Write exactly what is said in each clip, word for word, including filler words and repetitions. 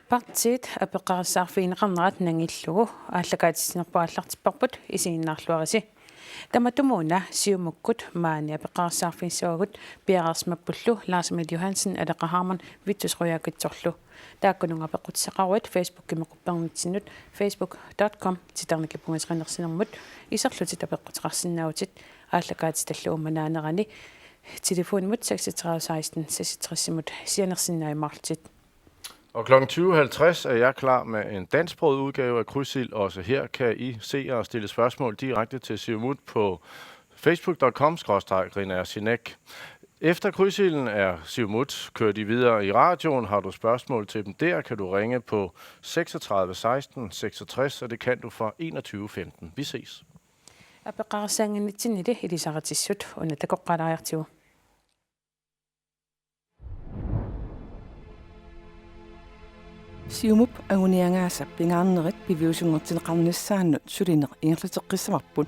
Partiit apeqqarissaarfigineqarnerat nangillugu aallakaatitsinerput aallartipparput, isiginnaarluarisi. Tamatumuuna Siumukkut maani apeqqarissaarfigissavagut piareersimappullu Lars Emil Johansen, Aleqa Hammond, Vittus Qujaukitsorlu. Taakkununnga apeqqutissaqaruit Facebookimi quppernitsinnut facebook dot com titerniki pungasqaner sinermut iserlutit apeqquteqarsinnaavutit, aallakaatitallu uummannaanerani telefonimut seksogtredive seksten seksogtres-imut sianersinnaajumaarlutit. Og klokken tyve halvtreds er jeg klar med en dansksproget udgave af Krydsild. Også her kan I se og stille spørgsmål direkte til Siumut på facebook dot com skråstreg Rina Sinek. Efter Krydsilden er Siumut kørt i videre i radioen. Har du spørgsmål til dem der, kan du ringe på seksogtredive seksten seksogtres, og det kan du fra enogtyve femten. Vi ses. Apeqqarissaannginnitsinnili ilisaritissut una takoqqaalaariartigu. Siumup anguniagaasa pingaarnerit piviusunngortinneqarnissaannut sulineq ingerlateqqissavarput.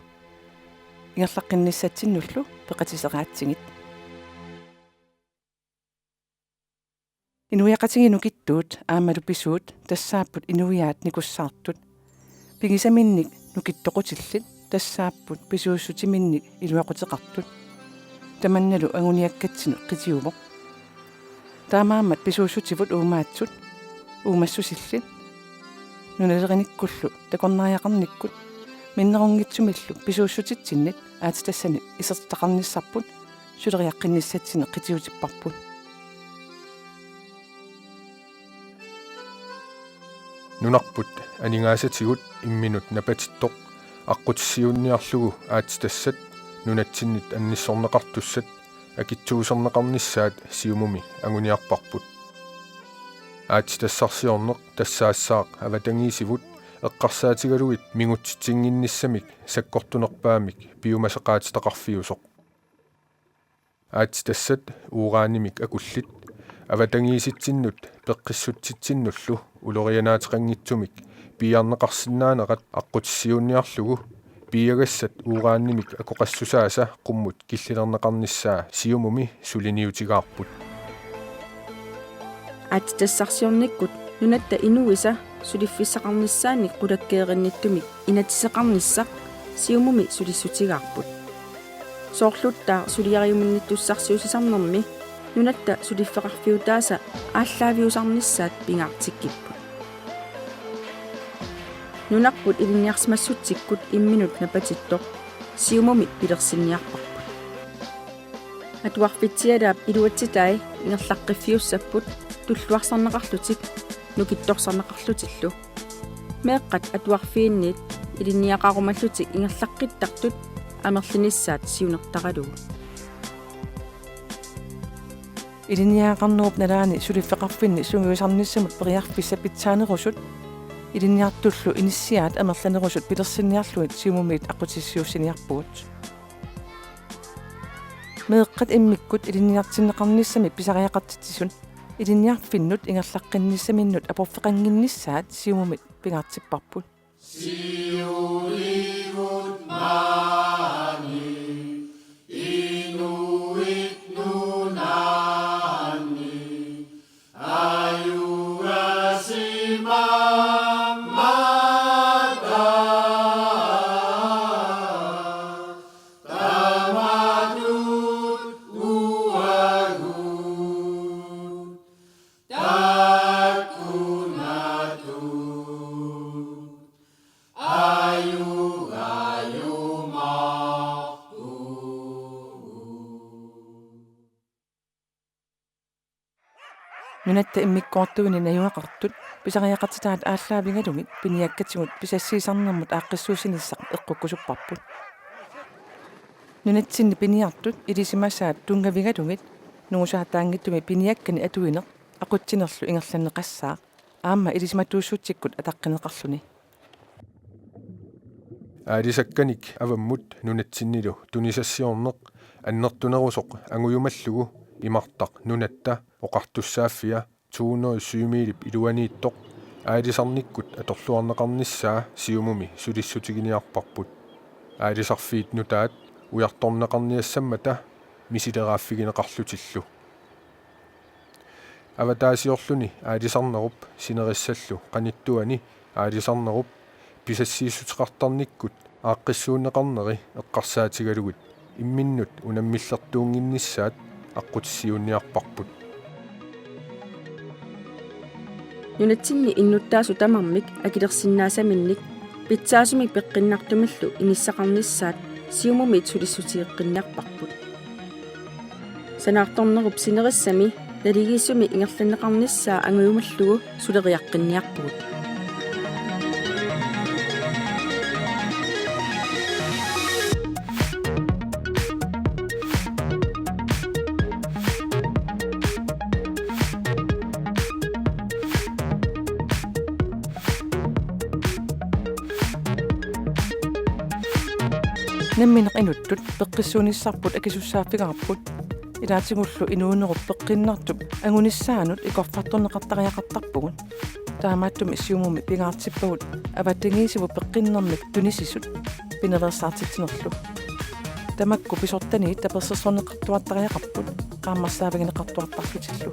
Ingerlaqqinnissatsinnullu peqatiseraatsigit. Inuiaqatigiit nukittuut aammalu pisuut tassaapput inuiaat nikussaartut. Pigisaminnik nukittoqutillit tassaapput pisuussutiminnik iluaquteqartut. Tamannalu anguniakkatsinnut qitiuvoq. Taamaammat pisuussutivut uumaatsut uumassusillit nunalerinikkullu takornariaqarnikkut minnerunngitsumillu pisuussutitsinnit aatsitassanik isertitaqarnissarput suleriaqqinnissatsinnut qitiutipparput. Nunarput aningaasatigut imminut napatittoq aqqutissiuunniarlugu aatsitassat nunatsinnit annissorneqartussat akitsuuserneqarnissaat Siumumi anguniarparput. Aatsitassarsiorneq tassaassaaq avatangiisivut eqqarsaatigalugit mingutsitsinnginnissamik sakkortunerpaamik piumasaqaatitaqarfiusoq. Aatsitassat uranimik akullit avatangiisitsinnut peqqissutsitsinnullu ulorianaateqanngitsumik piiarneqarsinnaanerat aqqutissiuunniarlugu piiagassat uranimik akoqassusaasa qummut killilerneqarnissaa Siumumi suliniutigaarput. Aatsitassarsiornikkut nunatta inuisa suliffissaqarnissaannik qulakkeerinnittumik inatsiseqarnissaq Siumumi sulissutigaarput. Soorluttaaq suliariuminnittussarsiussisarnermi nunatta suliffeqarfiutaasa aallaaviusarnissaat pingaartikkipput. Nunarput ilinniarsimassutsikkut imminut napatittoq Siumumi pilersinniarparput. Atuarfitsialaap iluatsitai ingerlaqqiffiussapput tulluarsarneqarlutik nukittorsarneqarlutillu. Meeqqat atuarfiinniit ilinniaqarumallutik ingerlaqqittartut amerlinissaat siunertaralugu. Ilinniagaqarnerup nalaani suliffeqarfinni sungiusarnissamut periarfissat pitsaanerusut ilinniartullu inissiaat amerlanerusut pilersinniarlugit Siumumiit aqqutissiuussiniarpugut. Meeqqat immikkut ilinniartinneqarnissamik pisariaqartitsisut ilinniarfinnut ingerlaqqinnissaminut aporfeqannginnissaat Siumumi pingaartipparput. Nunatta immikkoortuini najugaqartut pisariaqartitaat aallaavigalugit piniakkatigut pisassiisarnermut aaqqissuussinissaq eqqukkusupparput. Nunatsinni piniartut ilisimasaat tunngavigalugit nungusaataanngitsumi piniakkani atuineq aqutsinerlu ingerlanneqassaaq aamma ilisimatuussutsikkut ataqqineqarluni. Aalisakkanik avammut nunatsinnilu tunisassiorneq annertunerusoq angujumallugu imartaq Nunatta Oqartussaaffia to hundrede syvmilip iluaniittoq aalisarnikkut atorluarneqarnissaa Siumumi sulissutiginiarparput. Aalisarfiit nutaat ujartorneqarniassammata misileraaffigineqarlutillu. Avataasiorluni aalisarnerup sinerissallu qanittuani aalisarnerup pisassiissuteqartarnikkut aaqqissuunneqarneri eqqarsaatigalugit imminnut unammillertuunnginnissaat aqqutissiuunniarparput. Nunatsinni innuttaasut tamarmik akilersinnaasaminnik pitsaasumik peqqinnartumillu inissaqarnissaat Siumumiit sulissutigeqqinniarparput. Sanaartornerup sinerissami naligiissumik ingerlanneqarnissaa angujumallugu suleriaqqinniarpugut. Nammineq inuttut peqqissuunissarput akisussaaffigaarput. Ilaatigullu inuunerup peqqinnartup angunissaanut ikorfartorneqartariaqartarpugut. Taamaattumik Siumumi pingaartippagut avatangiisigut peqqinnermik tunisisut pinaveersaartitsinerlu. Tamakku pisortaniit tapersersorneqartuartariaqarput qaammarsaavigineqartuartarlutillu.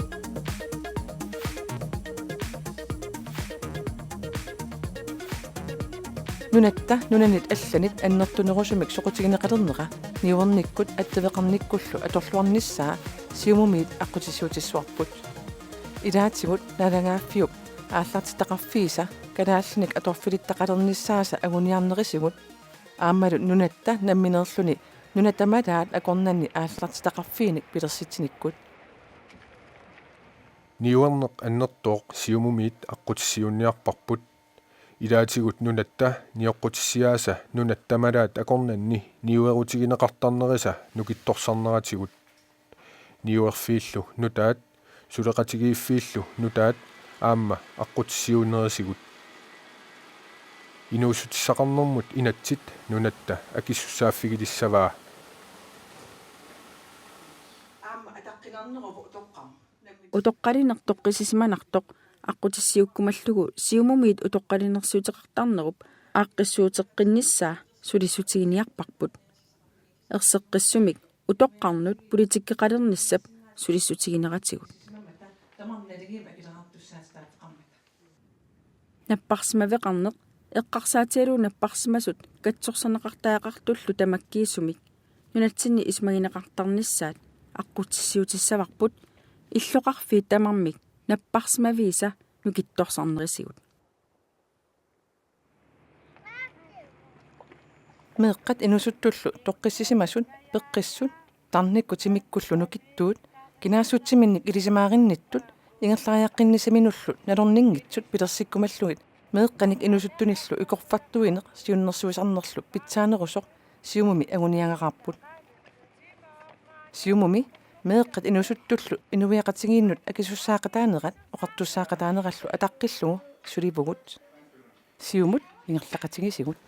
Nunatta nunanit allanit annertunerusumik soqutigineqalernera niuernikkut attaveqarnikkullu atorluarnissaa Siumumiit aqqutissiuutissavarput. Ilaatigut naalagaaffiup aallartitaqarfiisa kalaallinik atorfilittaqalernissaasa anguniarnerisigut aammalu nunatta nammineerluni nuna tamalaat akornanni aallartitaqarfiinik pilersitsinikkut. Niuerneq annertooq Siumumiit aqqutissiuunniarparput. Ilaatigut nunatta nioqqutissiaasa nuna tamalaat akornanni niuerutigineqartarnerisa nukittorsarneratigut. Niuerfiillu nutaat, suleqatigiiffiillu nutaat aamma aqqutissiuunnerisigut. Inuussutissaqarnermut inatsit nunatta akisussaaffigilissavaa. Aamma ataqqinarneruvoq utoqqarmat. Utoqqalineq toqqissisimanartoq aqqutissiuukkumallugu Siumumiit utoqqalinersiuteqartarnerup aaqqissuuteqqinnissaa sulissutiginiarparput. Erseqqissumik utoqqarnut politikkeqalernissap sulissutigineratigut. Napparsimaveqarneq eqqarsaatigalugu napparsimasut katsorsorneqartariaqartullu tamakkiisumik nunatsinni isumagineqartarnissaat aqqutissiuutissavarput illoqarfiit tamarmik napparsimaviisa nukittorsarnerisigut. Meeqqat inuusuttullu toqqissisimasut peqqissut tarnikkut timikkullu nukittuut kinaassutsiminnik ilisimarinnittut ingerlariaqqinnissaminnullu nalorninngitsut pilersikkumallugit meeqqanik inuusuttunillu ikorfartuineq siunnersuisarnerlu pitsaanerusoq Siumumi anguniagaqarput. Siumumi meeqqat inuusuttullu inuiaqatigiinnut akisussaaqataanerat oqartussaaqataanerallu ataqqillugu sulivugut. Siumut ingerlaqatigisigut.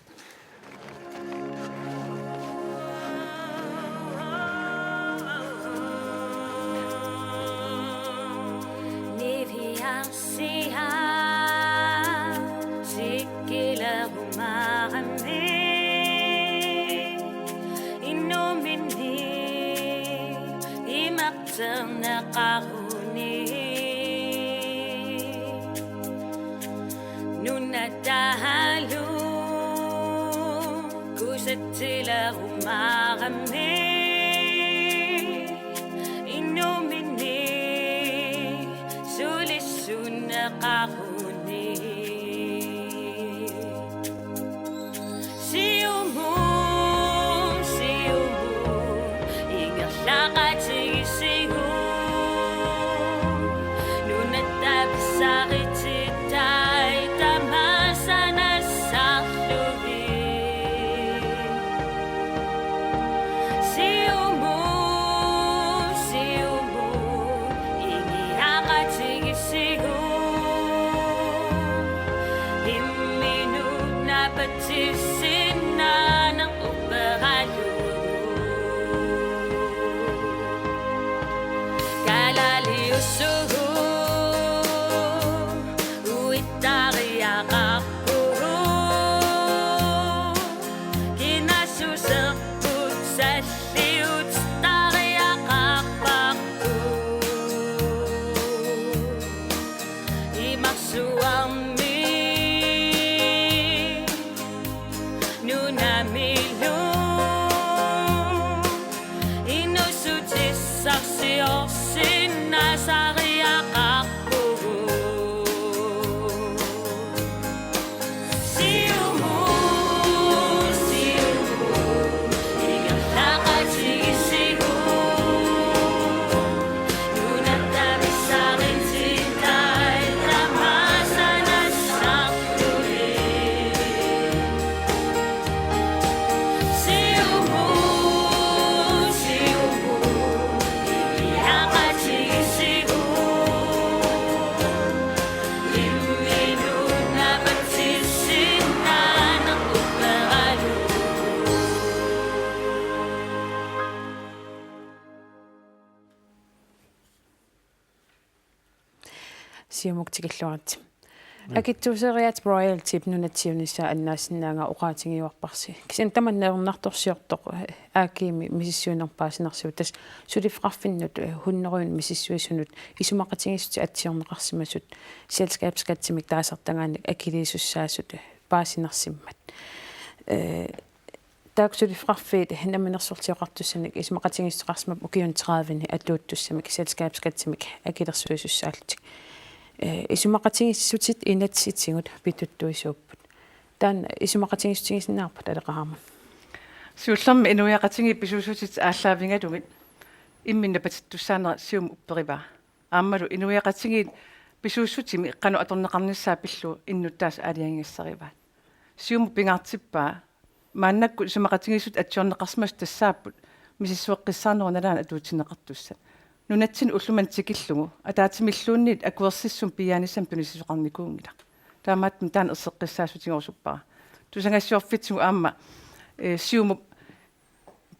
Niviarsia sikkilerumaarammi innuminni imerterneqaruni. Nunataalu kusatsilerumaarammi innuminni sulissunneqaruni. Siumut, Siumut, ingerlaqatigisigut. Nunatta pissarititai tamasanassaarlugit. Siumut, Siumut, ingiaqatigisigut. Imminut napatsissinnaaneq upperalugu. Kalaallit ussugut uitariaqarpugut. Kinaassuserput salliuttariaqarparput. Siumut tikilluaritsi. Akitsuuseriaatsit royaltyt nunat siunissaq annaasinnaagaat oqaatigiuarparsi. Kisianni tamanna ajornartorsiortoq A G-mi misissuinermut paasinarsivoq, tassa suliffeqarfinnut hundredenik misissuisunut isumaqatigiissutit atsiorneqarsimasut selskabsskattimik taasartagaannik akiliisussaasut paasinarsimmat. Taakku suliffeqarfiit Namminersorlutik Oqartussanit isumaqatigiissuteqarsimapput ukiuni tredive-ni atuuttussamik selskabsskattimik akilersuisussaallutik. Isumaqatigiissutit inatsisitigut pituttuisuupput. Taanna isumaqatigiissutigisinnaarput aleqaramut. Siullermik inuiaqatigiit pisuussutit aallaavigalugit imminnut napatittussaanera Siumup upperivaa. Aammalu inuiaqatigiit pisuussutimi qanoq atorneqarnissaa pillugu innuttaasut aalajangigassarivaat. Siumut pingaartippaa maannakkut isumaqatigiissut atsiorneqarsimasut tassaapput misissueqqissaarnerup nalaani atuutsinneqartussat. Nunatsinni ullumimut tikillugu ataatsimilluunniit akuersissummik piiaanissamik tunisisoqarnikuunngilaq. Taamaattumik taanna erseqqissaatigerusuppara. Tusagassiorfitsigut aamma, eh, Siumup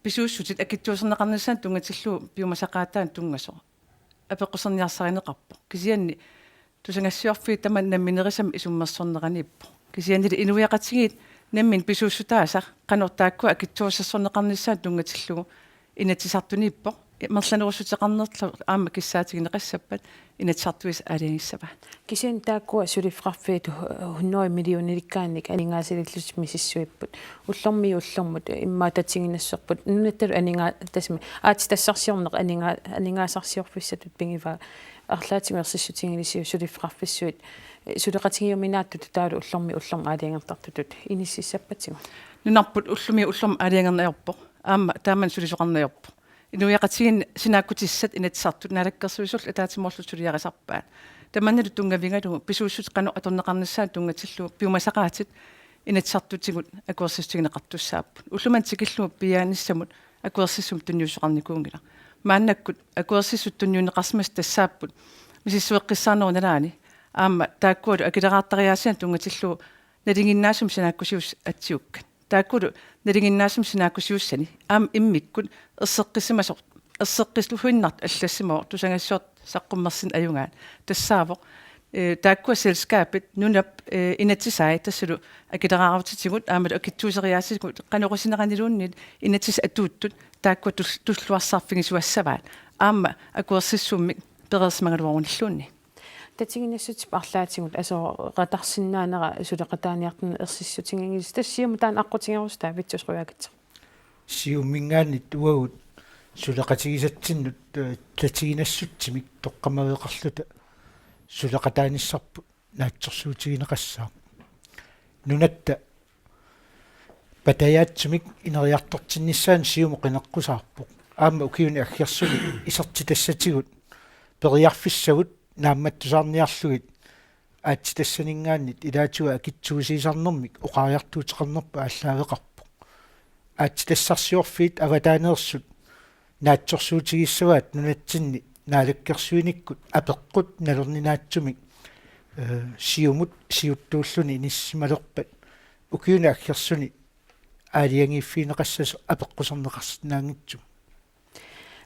pisuussutit akitsuuserneqarnissaannut tunngatillugu piumasaqaataanut tunngasoq apeqquserniarsarineqarpoq. Kisianni tusagassiorfiit tamanna namminerisami isummersorneraniippoq. Kisiannili inuiaqatigiit namminneq pisuussutaasa qanoq taakkua akitsuusersorneqarnissaannut tunngatillugu Inatsisartuniippoq. Amerlanerussuteqarnerlu aamma kissaatigineqassappat Inatsisartuisa aalajangissavaat. Kisianni taakkua suliffeqarfiit hundrede millionerikkaannik aningaasalillutik misissuipput. Ullormiit ullormut immaqa tatiginassuserput. Nunattalu aningaa-, tassami aatsitassarsiorneq aningaa-, aningaasarsiorfissatut pigivaa. Arlaatigut ersissutiginngilisiuk suliffeqarfissuit, eh, suleqatigiuminaatitut taavalu ullormiit ullormut aalajangertartutut inississappatigut? Nunarput ullormiit ullormut aalajangerneq ajorpoq. Aamma taamani sulisoqarneq ajorpoq. Inuiaqatigiinni sinaakkutissat Inatsisartut Naalakkersuisullu ataatsimoorlullu suliarisarpaat. Tamannalu tunngavigalugu pisuussutit qanoq atorneqarnissaannut tunngatillugu piumasaqaatit Inatsisartutigut akuersissutigineqartussaapput. Ullumimut tikillugu piiaanissamut akuersissummik tunniusoqarnikuunngilaq. Maannakkut akuersissut tunniunneqarsimasut tassaapput misissueqqissaarnerup nalaani aamma taakkualu akileraartariaatsianik tunngatillugu nalinginnaasumik sinaakkusiussat atsiukkat. Taakkulu nalinginnaasumik sinaakkusiussani aamma immikkut erseqqissisimasoq, erseqqissuinnartut allassimavoq tusagassiortut saqqummersinnit ajugaat. Tassaavoq, eh, taakkua selskabit nunap, eh, inatsisai tassalu akileraarutitigut aammalu akitsuuseriaatsitigut qanoq isigineraniluunniit inatsisat atuuttut taakkua tul-, tulluarsarfigisuassavaat. Aamma akuersissummik pereersimagaluarunilluunniit. Tatiginassutsip arlaatigut aserortarsinnaanera suleqataaniartunik ersissutiginngilasi, tassa Siumut taanna aqqutigerusutaavitsoq Røakitsoq. Siumuminngaanniit uagut suleqatigisatsinnut, eh, tatiginassutsimik toqqammaveqarluta suleqataanissarput naatsorsuutigineqassaaq. Nunatta patajaatsumik ineriartortinnissaanut Siumut qineqqusaarpoq. Aamma ukiuni aggersuni isertitassatigut periarfissagut naammattusaarniarlugit aatsitassaninngaanniit ilaatigut akitsuusiisarnermik oqariartuuteqarnerput aallaaveqarpoq. Aatsitassarsiorfiit avataaneersut naatsorsuutigissavaat nunatsinni naalakkersuinikkut apeqqut nalorninaatsumik, eh, Siumut siuttuulluni inissisimalerpat ukiuni aggersuni aalajangiiffigineqassasoq apeqquserneqarsinnaanngitsumik.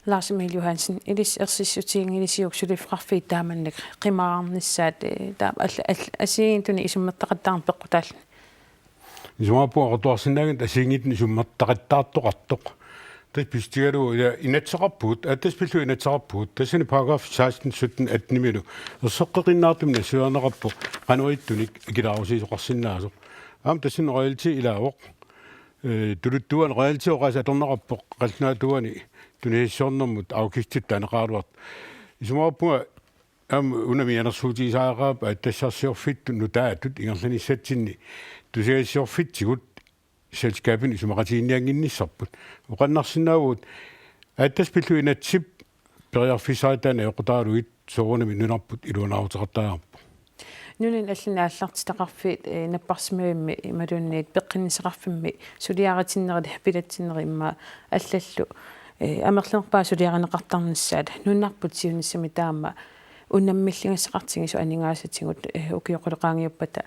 Lars Emil Johansen, ilissi ersissutiginngilisiuk suliffeqarfiit taamannak qimaarnissaat, eh, taama alla-, alla-, assigiinngitsunik isummertaqattaarneq peqqutaalluni? Isumaqarpunga oqartuarsinnaanngitsoq assigiinngitsunik isummertaqattaartoqartoq. Tassa pissutigalugu ila inatsisaqarpugut, aa, tassa pillugit inatsisaqarpugut, tassani paragraf seksten, sytten, atten-imilu erseqqeqqinnaartumik nassuiarneqarpoq qanoq ittunik akileraarutigisoqarsinnaasoq. Aamma tassani royalty ilaavoq. Eh, tuluttuani royalty oqaaseq atorneqarpoq, qallunaatuani tunisassiornermut afgiftitut taaneqaraluartoq. Isumaqarpunga aamma una mianersuutigisariaqarpat aatsitassarsiorfittut nutaatut ingerlanissatsinni tusagassiorfitsigut selskabinut isumaqatiginniannginnissarput. Oqarnarsinnaavugut, aa, tassa pillugit inatsisip periarfissaritaani ajoqutaaluit soorunami nunarput iluanaaruteqartariaqarpoq. Nunani allani aallartitaqarfiit, eh, napparsimmavimmi imaluunniit peqqinnissaqarfimmi suliaritinnerit, pilatsinnerit immaqa allallu, eh, amerlanerpaat suliarineqartarnissaat nunarput siunissami taama unammilligassaqartigisoq aningaasatigut, eh, ukioqalu qaangiuppata,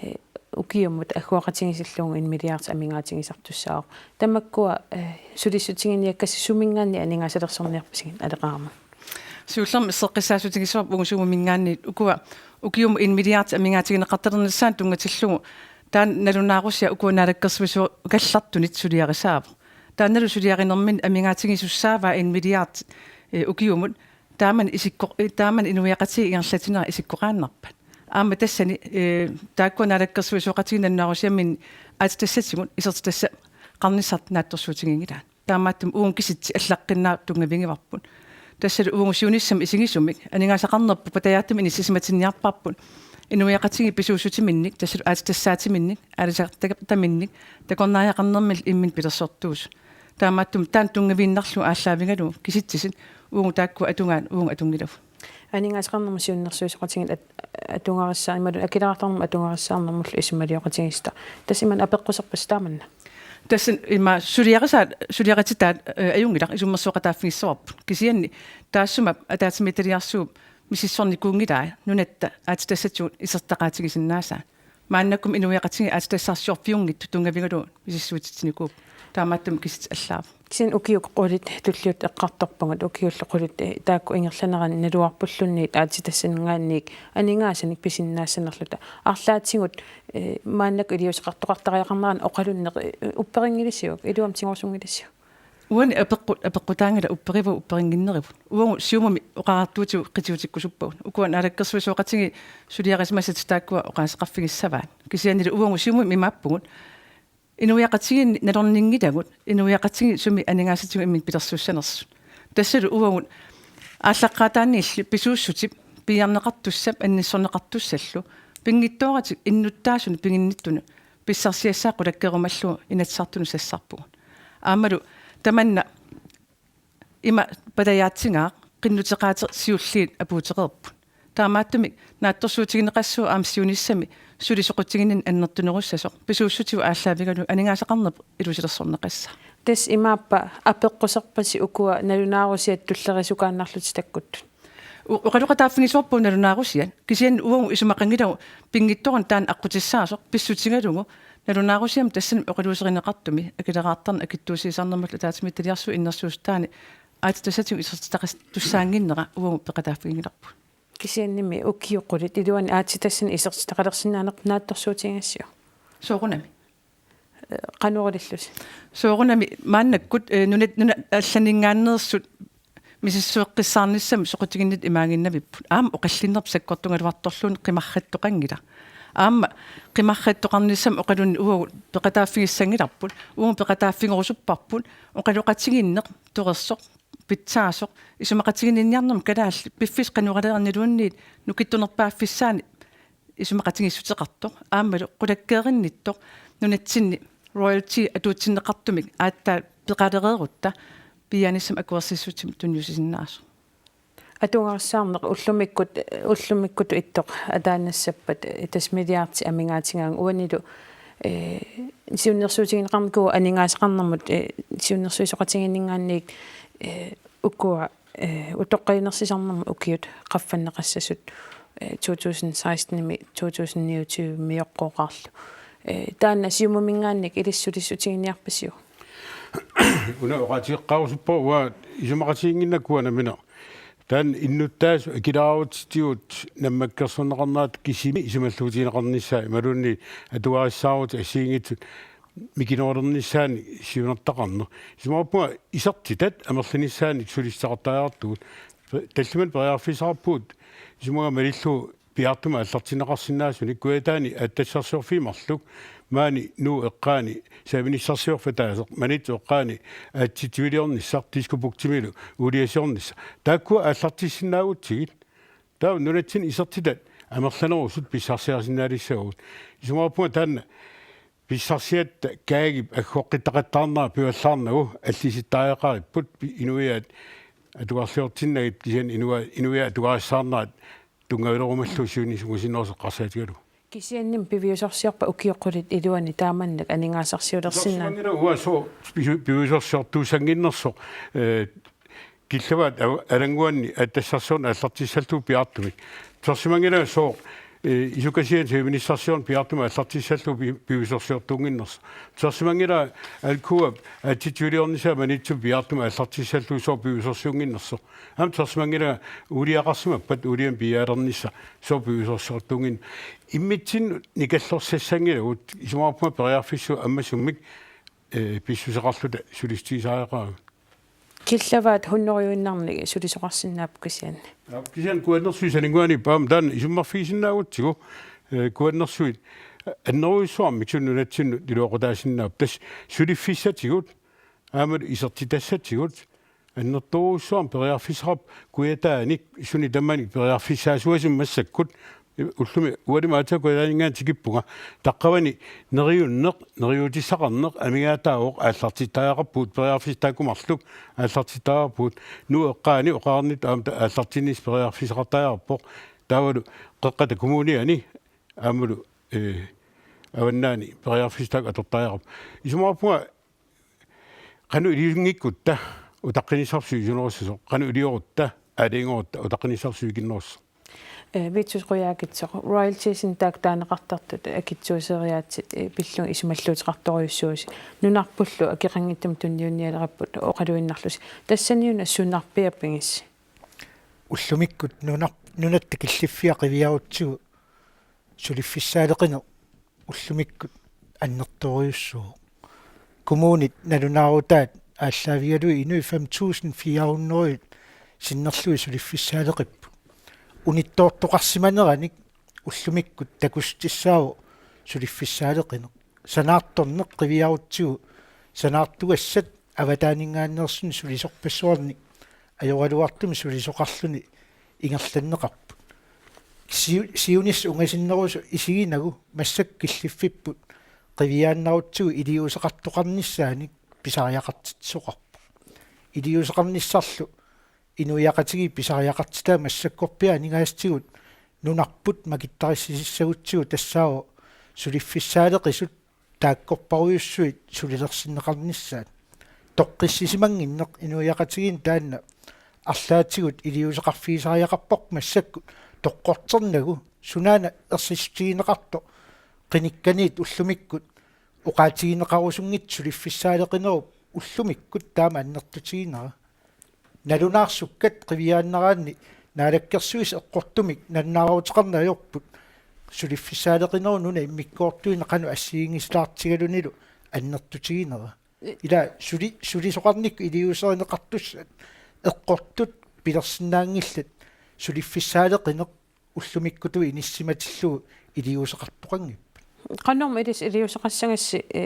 eh, ukiumut agguaqatigiissillugu en milliard amigaatigisartussaavoq. Tamakkua, eh, sulissutiginiakkasi suminngaanniit aningaasalersorniarpisigit aleqarama? Siullermik seqqissaassutigissavara uunga Siumuminngaanniit ukua ukiumut en milliard amigaatigineqartalernissaanut tunngatillugu taanna nalunaarusiaq ukua naalakkersuisuugallartunit suliarisaavoq. Taannalu suliarinermini amigaatigisussaavat en milliard, eh, ukiumut taamani isikko-, eh, taamani inuiaqatigiit ingerlatinera isikkoqaannarpat. Aamma tassani, eh, taakkua naalakkersuisooqatigiit nalunaarusiamminni aatsitassatigut isertitassaqarnissartik naatsorsuutiginngilaat. Taamaattumik uunga kisitsit allaqqinnaaq tunngavigivarput. Tassalu uagut siunissami isigisumik aningaasaqarnerput patajaatsumik inissisimatinniarparput. Inuiaqatigiit pisuussutiminnik, tassalu aatsitassaatiminnik, aalisartaqartaminnik, takornariaqarnermillu imminnut pilersortuusut. Taamaattumik taanna tunngaviinnarlugu aallaavigalugu kisitsisit uagut taakkua atugaat uagut atunngilagut. Aningaasaqarnermut siunnersuisoqatigiit at-, atugarissaa-, imaluunniit akileraartarnermut atugarissaarnermullu isumalioqatigiissutaat. Tassa imaanngilaq apeqquserpassi taamanna. Tassa ima suliarisaat, suliarititaat, eh, ajunngilaq isummersueqataaffigissavarput. Kisianni taassuma ataatsimiititaliarsuup misissornikuunngilaa nunatta aatsitassatigut isertitaqaatigisinnaasaat. Maannakkut inuiaqatigiit aatsitassarsiorfiunngitsut tunngavigalugu misissuititsinikuupput. Taamaattumik kisitsit allaavoq. Kisianni ukiut qulit tulliuttut eqqartorpagut, ukiullu qulit, eh, taakku ingerlaneranni naluarpulluunniit aatsitassaninngaanniit aningaasanik pisinnaassanerluta. Arlaatigut, eh, maannakkut iliuuseqartoqartariaqarneranni oqalunneq, eh, upperinngilisiuk, iluamik tigorusunngilisiuk? Uani apeqqut, apeqqutaanngilaq upperivagut upperinnginnerivut. Uagut Siumumi oqariartuutigut qitiutikkusuppagut. Ukua naalakkersuisooqatigiit suliarisimasatik taakkua oqaaseqarfigissavaat. Kisiannili uagut Siumumi imaappugut. Inuiaqatigiinni nalorninngilagut, inuiaqatigiit sumi aningaasatigut imminnut pilersussanersut. Tassalu uagut aallaqqaataaniilli pisuussutip piiarneqartussap annissorneqartussallu pinngitsooratik innuttaasunik piginnittunut pissarsiassaat qulakkeerumallugu Inatsisartunut sassarpugut. Aammalu tamanna ima patajaatsigaaq qinnuteqaateq siulliit apuutereerput. Taamaattumik naatsorsuutigineqassaaq aamma siunissami suli soqutiginninneq annertunerussasoq pisuussutigut aallaavigalugu aningaasaqarneq ilusilersorneqassaaq. Tassa imaappa apeqquserpassi ukua nalunaarusiat tullerisukaannarlutik takkuttut? U-, oqaloqataaffigissavarput nalunaarusiat. Kisianni uagut isumaqanngilagut pinngitsoorani taanna aqqutissaasoq pissutigalugu nalunaarusiamik tassani oqaluuserineqartumi akileraartarneq akitsuussiisarnermullu ataatsimiititaliarsuup innersuussutaani aatsitassatigut isertitaqartussaannginnera uagut peqataaffiginngilarput. Kisiannimi ukiut qulit iluanni aatsitassanik isertitaqalersinnaanerput naatsorsuutigigassiuk? Soorunami. Eh, qanoq ilillusi? Soorunami maannakkut, eh, nunat, nunat allaninngaanneersut misissueqqissaarnissamut soqutiginnittut imaaginnavipput. Aamma oqallinnerput sakkortugaluartorluunniit qimarrattoqanngilaq. Aamma qimarrattoqarnissamut oqalunneq uagut peqataaffigissanngilarput. Uagut peqataaffigerusupparput oqaloqatigiinneq torersoq, pitsaasoq, isumaqatiginninniarnermut kalaallit, piffissaq qanoq ilileriarluunniit nukittunerpaaffissaani isumaqatigiissuteqartoq, aammalu qulakkeerinnittoq, nunatsinni royalty atuutsinneqartumik aatsaat peqalereerutta piiaanissamut akuersissutsimut tunniussisinnaasoq. Atugarissaarneq ullumikkut, ullumikkutut ittoq ataannassappat, tassa milliardit amigaatigaangat uanilu, eh, siunnersuutigineqarnikuuvoq aningaasaqarnermut, eh, siunnersuisoqatigiinninngaanniit, eh, ukua, eh, utoqqalinersisaannarmut ukiut qaffanneqassasut, eh, to tusind seksten-imi to tusind niogtyve-mioqqooqaarlu. Eh, taanna Siumuminngaanniit ilissi sulissutiginiarpisiuk? Una oqaatigeqqaarusuppara uanga isumaqatigiinnginnakku uanga nammineq. Taanna innuttaasut akileraarutitigut nammakkersorneqarnerata kisimi isumalluutigineqarnissaa imaluunniit atugarissaarutit assigiinngitsut mikinerulernissaannik siunertaqarneq. Isumaqarpunga isertitat amerlanissaannik sulissaqartariaqartugut. Tallimanik periarfissaqarpugut isumaga malillugu piaartumik aallartinneqarsinnaasunik Kujataani aatsitassarsiorfiit marluk maani Nuup eqqaani saminissarsiorfik ataaseq Maniitsup eqqaani aatsitsiviliornissaq Diskobugtimilu uuliasiornissaq. Taakkua aallartissinnaagutsigit. Taava nunatsinni isertitat amerlanerusut pissarsiarisinnaalissavagut. Isumaqarpunga taanna pissarsiatta kaagip aggoqqittaqattaarnera pivallaarnagu allisittariaqaripput pi-, inuiaat atugarliortinnagit kisianni inua-, inuiaat atugarissaarnerat tunngavilerumallugu siunissaq sungiusinerusoq eqqarsaatigalugu. Kisiannimi piviusorsiorpa ukiut qulit iluanni taamannak aningaasarsiulersinnaaneq? Uanga sooq pisu-, piviusorsiortuussannginnersoq, eh, killavaat a-, alannguanni aatsitassarsiorneq aallartissallugu piaartumik. Pilersimanngilanga sooq Ee, isukasian siviminissarsiorn piaartumik aallartissallugu pi-, piviusorsiortuunnginnersoq. Tusarsimanngilaq Alcoap aatsitiuliornissaa Maniitsumi piaartumik aallartissallugu sooq piviusorsiunnginnersoq. Aamma tusarsimanngilaq uuliaqarsimappat uuliamik piiaalernissaq sooq piviusorsiortuunngin-. Immitsinnut nikallorsassanngilaq, isumaqarpunga periarfissat ammasummik, ee, pissuseqarluta sulissutigisariaqarpagut. Killavaat hunnorujuinnarnik sulisoqarsinnaapput kisianni. Aa, kisianni Kuannersuit saninnguanik paam taanna isummerfigisinnaagatsigu, ee, Kuannersuit annerujussuarmik suli nunatsinnut iluaqutaasinnaapput. Tassa suliffissatigut aammalu isertitassatigut annertoorujussuarmik periarfissaqarpoq, kujataanik sunik tamanik periarfissaasuusimammat massakkut. Ullumi ualimi aatsaat kujataaninngaanniit tikippunga. Taqqavani neriunneq, neriuutissaqarneq amigaataavoq, aallartittariaqarpugut, periarfissat taakku marluk aallartittariaqarpugut. Nuup eqqaani oqarnittut aamma ta-, aallartinnissaq periarfissaqartariaqarpoq. Taavalu Qeqqata Kommuniani aammalu, ee, Avannaani periarfissat taakku atortariaqarput. Isumaqarpunga qanoq iliunngikkutta utaqqinissarput sivikinnerussasoq, qanoq iliorutta aalajangerutta utaqqinissarput sivikinnerussasoq. Ee, Vittus Qujaukitsoq, royaltiesinik taakku taaneqartartut akitsuuseriaatsit, ee, pillugit isumalluuteqartorujussuusi. Nunarpullu akeqanngitsumik tunniunnialeripput oqaluinnarlusi. Tassaniuna sunarpiaq pigissi? Ullumikkut nunar-, nunatta killiffia qiviarutsigu suliffissaaleqineq ullumikkut annertoorujussuuvoq. Kommunit nalunaarutaat aallaavigalugit inuit fem tusind fire hundrede sinnerlugit suliffissaaleqipput. Unittoortoqarsimaneranik ullumikkut takussutissaavoq suliffissaaleqineq. Sanaartorneq qiviarutsigu sanaartugassat avataaninngaanneersunik sulisorpassuarnik ajoraluartumik sulisoqarluni ingerlanneqarput. Siu-, siunissaq ungasinnerusoq isiginagu massakkut killiffipput qiviaannarutsigu iliuuseqartoqarnissaanik pisariaqartitsisoqarpoq. Iliuuseqarnissarlu inuiaqatigiit pisariaqartitaat massakkorpiaq aningaasatigut nunarput makittarissisussagutsigu tassaavoq suliffissaaleqisut taakkorparujussuit sulilersinneqarnissaat. Toqqissisimannginneq inuiaqatigiinni taanna arlaatigut iliuuseqarfigisariaqarparput massakkut toqqorternagu sunaana ersissutigineqartoq qinikkaniit ullumikkut oqaatigineqarusunngitsoq suliffissaaleqinerup ullumikkut taama annertutiginera. Nalunaarsukkat qiviaannaraanni Naalakkersuisut eqqortumik nalunaaruteqarneq ajorput suliffissaaleqinerup nuna immikkoortuini qanoq assigiinngilaartigalunilu annertutiginera. Ila suli-, sulisoqarnikkut iliuuserineqartussat eqqortut pilersinnaanngillat suliffissaaleqineq ullumikkutut inissimatillugu iliuuseqartoqanngippat. Qanormi ilissi iliuuseqassagassi, ee,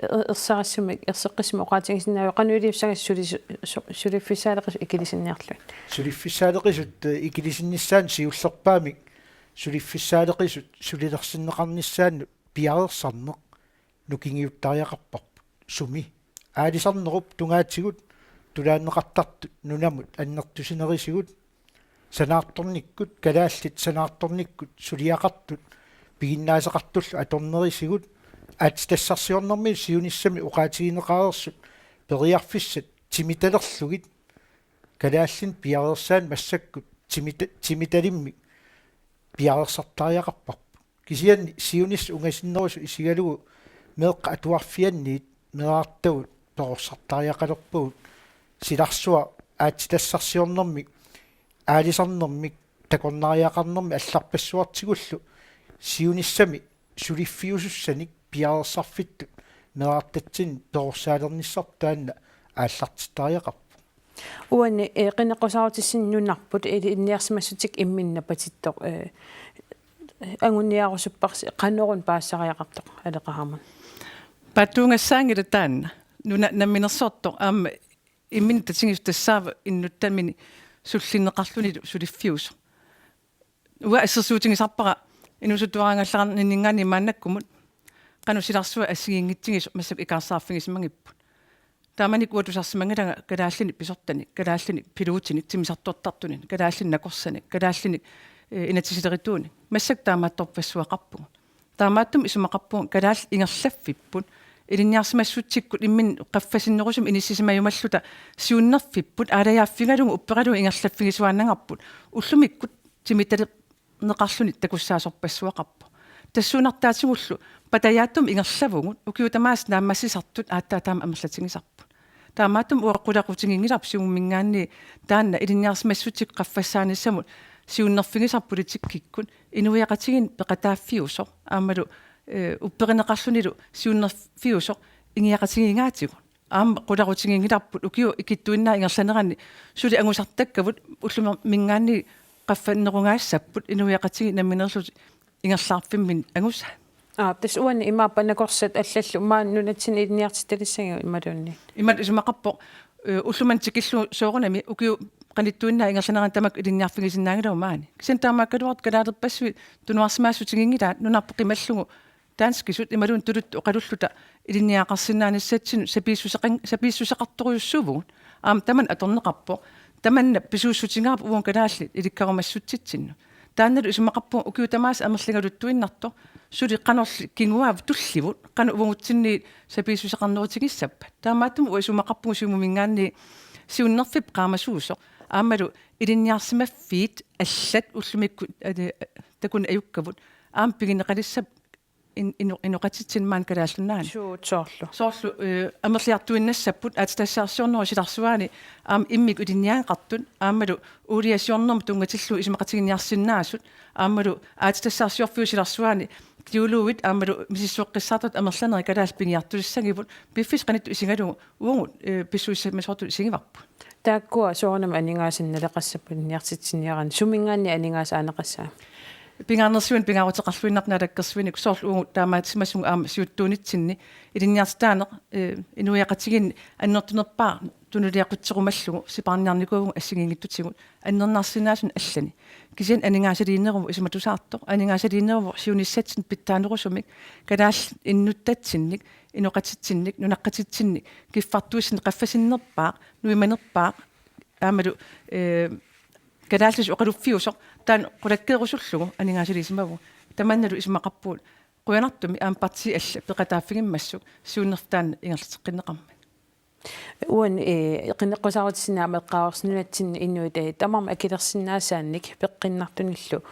er-, ersarissumik, erseqqissumik oqaatigisinnaaviuk, qanoq iliussagassi suli-, su-, suliffissaaleqisut ikilisinniarlugit? Suliffissaaleqisut, ee, ikilisinnissaannut siullerpaamik suliffissaaleqisut sulilersinneqarnissaannut piareersarneq nukingiuttariaqarparput. Sumi? Aalisarnerup tungaatigut tulaanneqartartut nunamut annertusinerisigut, sanaartornikkut, kalaallit sanaartornikkut suliaqartut piginnaasaqartullu atornerisigut, aatsitassarsiornermi siunissami oqaatigineqareersut periarfissat timitalerlugit kalaallinik piareersaanik massakkut timita-, timitalimmik piareersartariaqarparput. Kisianni siunissaq ungasinnerusoq isigalugu meeqqat atuarfianniit meerartagut perorsartariaqalerpagut, silarsuaq aatsitassarsiornermik aalisarnermik takornariaqarnermik allarpassuartigullu siunissami suliffiusussanik piareersarfittut meerartatsinnit perorsaalernissarput taanna aallartittariaqarpoq. Uani, ee, qineqqusaarutissinnut nunarput ilinniarsimassutsit imminnut napatittoq, ee, anguniarusupparsi qanoruna paasisariaqartoq Aleqa Hammond? Paatsuungassaanngilaq taanna. Nuna namminersortoq aamma imminut tatigisoq tassaavoq innuttaminit sullinneqarlunilu suliffiusoq. Uanga assersuutigisarpara inuusuttuaraagallarninninngaanniit maannakkumut qanoq silarsuaq assigiinngitsigisoq massakkut ikaarsaarfigisimagipput. Taamanikkut uanga tusarsimanngilanga kalaallinik pisortanik, kalaallinik piluutinik, timmisartortartunik, kalaallinik nakorsanik, kalaallinik, ee, inatsisilerituunik. Massakkut taamaattorpassuaqarpugut. Taamaattumik isumaqarpunga kalaallit ingerlaffipput. Ilinniarsimassutsikkut imminut qaffasinnerusumik inissisimajumalluta siunnerfipput, aalajaaffigalugu upperalugu ingerlaffigisuaannangaarput. Ullumikkut timitali-, neqarluni takussaasorpassuaqarpoq. Tassuunartaatigullu patajaatsumik ingerlavugut ukiut tamaasa naammassisartut aatsaat taama amerlatigisarput. Taamaattumik uanga qulaqutiginngilarput Siumuminngaanniit taanna ilinniarsimassutsikkut qaffassaanissamut siunnerfigisarput politikkikkut inuiaqatigiinni peqataaffiusoq aammalu, eh, upperineqarlunilu siunnerfiusoq ingiaqatigiigaatigut. Aamma qulaqutiginngilarput ukiut ikittuinnaat ingerlaneranni suli angusartakkavut ullumi minngaanniit qaffannerugaassapput inuiaqatigiit nammineerlutik ingerlaarfimminni angusaat. Aa, tassa uani imaappa nakorsat allallu maani nunatsinni ilinniartitalissagigut imaluunniit. Imatut isumaqarpoq, eh, ullumimut tikillugu soorunami ukiut qanittuinnaat ingerlaneranni tamakku ilinniarfigisinnaanngilagut maani. Kisianni taamaakkaluartoq kalaalerpassuit tunuarsimaassutiginngilaat nunarput qimallugu danskisut imaluunniit tuluttut oqalulluta ilinniagaqarsinnaanissatsinnut sapiissuseqan-, sapiissuseqartorujussuuvugut. Aamma tamanna atorneqarpoq. Tamanna pisuussutigaarput uagut kalaallit ilikkarumassutsitsinnut. Taannalu isumaqarpunga ukiut tamaasa amerligaluttuinnartoq. Suli qanorli kinguaavi tullivut, qanoq uagutsinniit sapiissuseqarnerutigissappat. Taamaattumik uanga isumaqarpunga Siumuminngaanniit siunnerfiup qaamasuusoq. Aammalu ilinniarsimaffiit allat ullumikkut, eh, takuneq ajukkavut. Aamma pigineqalissapput in-, ino-, inoqatitsinnut maani Kalaallit Nunaanni. Suut soorlu? Soorlu, eh, amerliartuinnassapput aatsitassarsiornerup silarsuaani aamma immikkut ilinniagaqartut aammalu uuliasiornermut tunngatillugu isumaqatiginninniarsinnaasut aammalu aatsitassarsiorfiup silarsuaani teologit aammalu misissueqqissaartut amerlanerit kalaallit pigiartussagivut piffissaq qanittut isigalugu uagut, eh, pissusissamisoortutut isigivarput. Taakkua soorunami aningaasanik naleqassapput ilinniartitsiniaraanni, suminngaanniit aningaasat aaneqassapput? Pingaarnersiuineq pingaaruteqarluinnarpoq naalakkersuinikkut soorlu uagut taamaatsimasunga aamma siuttuunitsinni ilinniartitaaneq, eh, inuiaqatigiinni annertunerpaaq tunuliaqutserumallugu sipaarniarnikuuvugut assigiinngitsutigut annernarsinnaasunik allani. Kisianni aningaasaliineruvoq isumatusaartoq, aningaasaliineruvoq siunissatsinnik pitsaanerusumik, kalaallit innuttatsinnit, inoqatitsinnik, nunaqqatitsinnik, kiffartuissanik qaffasinnerpaaq, nuimanerpaaq, aammalu, eh, kalaallisut oqaluffiusoq, taanna qulakkeerusullugu aningaasaliisimavagut. Tamannalu isumaqarpugut, qujanartumik aamma partiit allat peqataaffigimmassuk, siunnerfik taanna ingerlateqqinneqarmat. Uani, eh, qineqqusaarutissinnaaneq aamma eqqaavarsi nunatsinni inuit, eh, tamarmik akilersinnaasaannik peqqinnartunillu,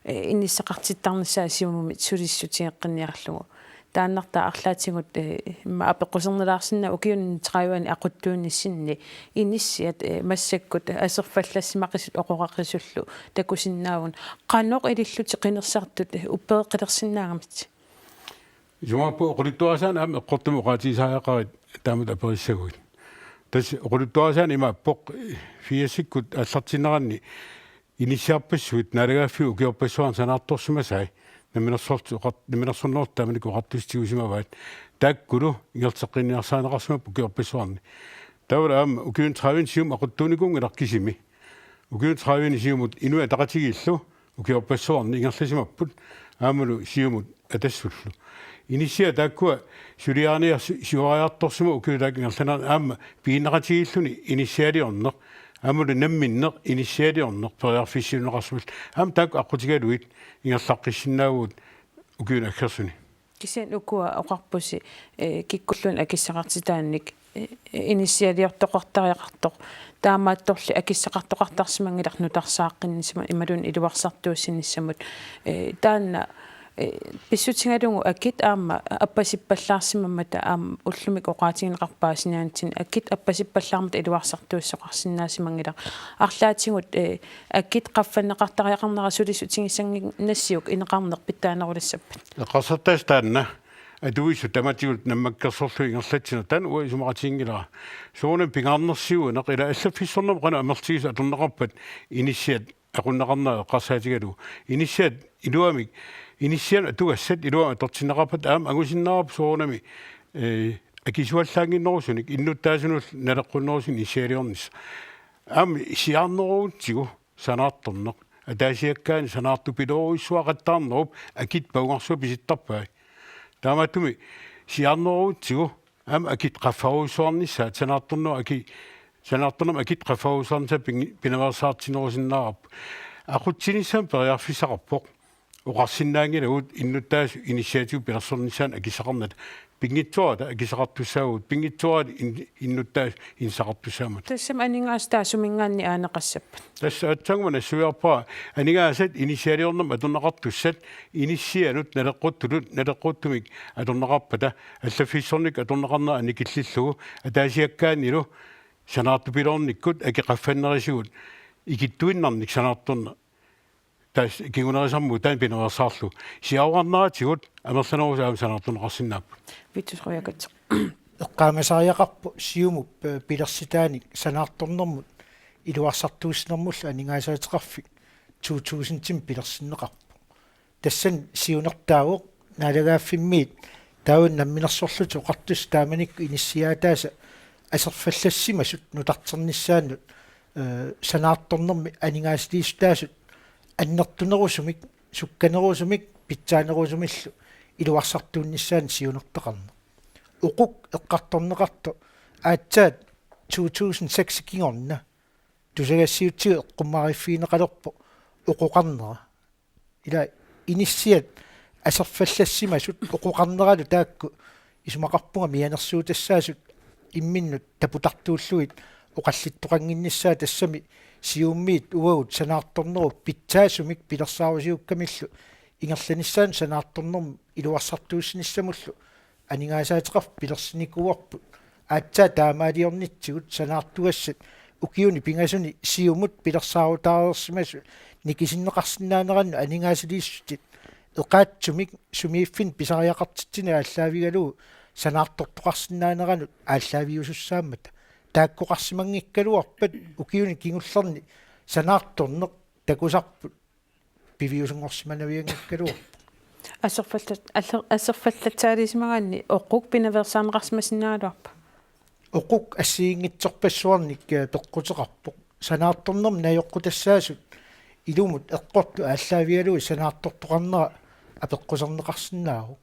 eh, inissaqartittarnissaat Siumumi sulissutigeqqinniarlugu. Taannartaa arlaatigut, eh, immaqa apeqqusernilaarsinnaavat ukiuni tredive-ani aquttuunnissinni inissiat, eh, massakkut aserfallassimaqisut oqoraqisullu takusinnaavugut. Qanoq ilillutik qinersisartut, eh, uppereqqilersinnaagamik? Isumaqarpunga oqaluttuarisaaneq aamma eqqortumik oqaatigisariaqarit taamatut aperissaguit. Tassa oqaluttuarisaaneq imaappoq, firsikkut aallartinneranni inissiarpassuit naalagaaffiup ukiorpassuarni sanaartorsimasai namminersortut oqart-, namminersornerullutik taamanikkut oqartussat tigusimavaat. Taakkulu ingerlateqqinniarsarineqarsimapput ukiorpassuarni. Taavalu aamma ukiuni tredive-ni Siumut aquttuunikuunngilaq kisimi. Ukiuni tredive-ni Siumut Inuit Ataqatigiillu ukiorpassuarni ingerlasimapput aammalu Siumut Atassullu. Inissiat taakkua suliariniarsi-, siuariartorsimapput ukiut taakku ingerlaneranni aamma piginneqatigiilluni inissialiorneq aammalu namminneq inissialiorneq periarfissiuunneqarsimallugu. Aamma taakku aqqutigalugit ingerlaqqissinnaavugut ukiuni aggersuni. Kisianni ukua oqarpusi, eh, kikkulluunniit akissaqartitaannik, eh, inissialiortoqartariaqartoq. Taamaattorli akissaqartoqartarsimanngilaq nutarsaaqqinnissamut imaluunniit iluarsartuussinissamut. Eh, taanna, eh, pissutigalugu akit aamma appasippallaarsimammata aamma ullumikkut oqaatigineqarpoq sinaanitsin akit appasippallaarmata iluarsartuussisoqarsinnaasimanngilaq. Arlaatigut, eh, akit qaffanneqartariaqarnera sulissutigissannginnassiuk ineqarneq pitsaanerulissapput? Eqqarsartaasa taanna atuisut tamatigut nammakkersorlugit ingerlatsineq taanna uanga isumaqatiginngilara. Soorunami pingaarnersiuineq ila allaffissornermut qanoq amerlatigisut atorneqarpat inissiat aqunneqarnera eqqarsaatigalugu. Inissiat iluamik, inissianut atugassat iluamik atortinneqarpata aamma angusinnaavarput soorunami, eh, akisuallaannginnerusunik innuttaasunullu naleqqunnerusunik inissialiornissaq. Aamma siaarnerugutsigu sanaartorneq. Ataasiakkaani sanaartupiloorujussuaqattaarnerup akit pagungarsuaq pisittarpai. Taamaattumik siaarnerugutsigu aamma akit qaffarujussuarnissaat sanaartornerup aki-, sanaartornermut akit qaffarujussuarnissaat pin-, pinaveersaartinnerusinnaavarput. Aqutsinissamut periarfissaqarpoq. oqarsinnaanngilagut innuttaasut inissiaatigut pilersornissaannut akissaqarnata. Pinngitsoorata akissaqartussaavugut, pinngitsoorata in-, innuttaasut inissaqartussaammata. Tassami aningaasat taava suminngaanniit aaneqassappat? Tassa aatsaannguaq nassuiarpara aningaasat inissialiornermut atorneqartussat inissianut naleqquttutut naleqquttumik atorneqarpata, allaffissornikkut atorneqarnera annikillillugu, ataasiakkaanilu sanaartupiloornikkut aki qaffannerisigut ikittuinnarnik sanaartorneq. Tassa kingunerisarmut taanna pinaveersaarlugu. Siaruarneratigut amerlanerusut aamma sanaartorneqarsinnaapput. Vittus Qujaukitsoq. Eqqaamasariaqarpoq Siumup, eh, pilersitaanik sanaartornermut iluarsartuussinermullu aningaasaateqarfik to tusindimik pilersinneqarpoq. Tassani siunertaavoq naalagaaffimmiit taava namminersorlutik oqartussat taamanikkut inissiaataasa aserfallassimasut nutarternissaannut, eh, sanaartornermi aningaasaliissutaasut annertunerusumik, sukkanerusumik, pitsaanerusumillu iluarsartuunnissaanut siunertaqarneq. Oquk eqqartorneqartoq aatsaat to tusind seks kingorna tusagassiuutitigut eqqummaariffigineqalerpoq oqoqarnera. Ila inissiat aserfallassimasut oqoqarneralu taakku isumaqarpunga mianersuutassaasut imminnut taputartuullugit oqallittoqannginnissaat, tassami Siumumiit uagut sanaartornerup pitsaasumik pilersaarusiukkamillu ingerlanissaanut sanaartornermut iluarsartuussinissamullu aningaasaateqarfik pilersinikuuarput. Aatsaat taamaaliornitsigut sanaartugassat ukiuni pingasuni Siumut pilersaarutaareersimasut nikisinneqarsinnaanerannut aningaasaliissutit eqaatsumik sumiiffinni pisariaqartitsineq aallaavigalugu sanaartortoqarsinnaaneranut aallaaviusussaammata. Taakkoqarsimanngikkaluarpat ukiuni kingullerni sanaartorneq takusarput piviusunngorsimanavianngikkaluarpoq. Aserfallat-, aller-, aserfallatsaaliisimagaanni oquk pinaveersaarneqarsimasinnaagaluarpa? Oquk assigiinngitsorpassuarnik, eh, peqquteqarpoq. Sanaartornermik najoqqutassaasut ilumut eqqortut aallaavigalugit sanaartortoqarnera apeqquserneqarsinnaavoq.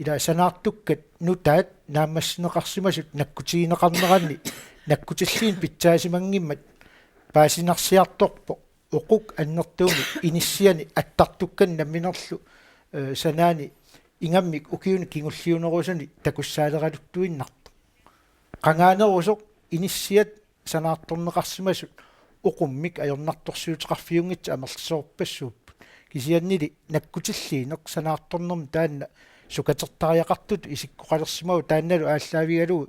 Ila sanaartukkat nutaat naammassineqarsimasut nakkutigineqarneranni nakkutilliineq pitsaassimanngimmat paasinarsiartorpoq oquk annertuumik inissiani attartukkanut namminerlu, eh, sanaani ingammik ukiuni kingulliunerusuni takussaaleraluttuinnartoq. Qangaanerusoq inissiat sanaartorneqarsimasut oqummik ajornartorsiuteqarfiunngitsut amerlasoorpassuupput. Kisiannili nakkutilliineq sanaartornermi taanna sukatertariaqartutut isikkoqalersimavoq, taannalu aallaavigalugu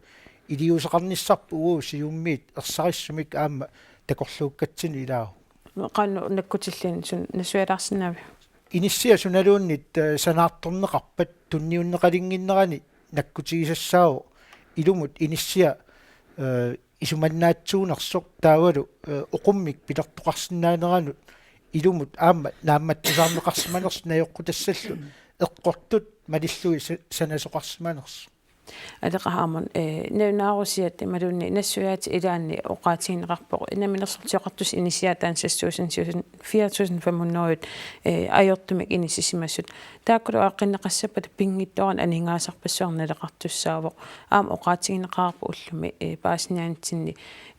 iliuuseqarnissarput uagut Siumumiit ersarissumik aamma takorluukkatsinnut ilaavoq. Qanoq nakkutilliineq suna nassuialaarsinnaaviuk? Inissiat sunaluunniit, eh, sanaartorneqarpat tunniunneqalinnginnerani nakkutigisassaavoq ilumut inissiat, eh, isumannaatsuunersoq taavalu, eh, oqummik pilertoqarsinnaaneranut ilumut aamma naammattusaarneqarsimanersut najoqqutassallu eqqortut malillugit sa-, sanasoqarsimanersut. Aleqa Hammond, eh, nalunaarusiat imaluunniit nassuiaatit ilaanni oqaatigineqarpoq namminersortut sioqartussat inissiaat taanna seks tusind, syv tusind, fire tusind fem hundrede, eh, ajortumik inissisimasut. Taakkulu aaqqinneqassappata pinngitsoorani aningaasarpassuarnik naleqartussaavoq. Aamma oqaatigineqarpoq ullumi, eh, paasiniaanitsinni,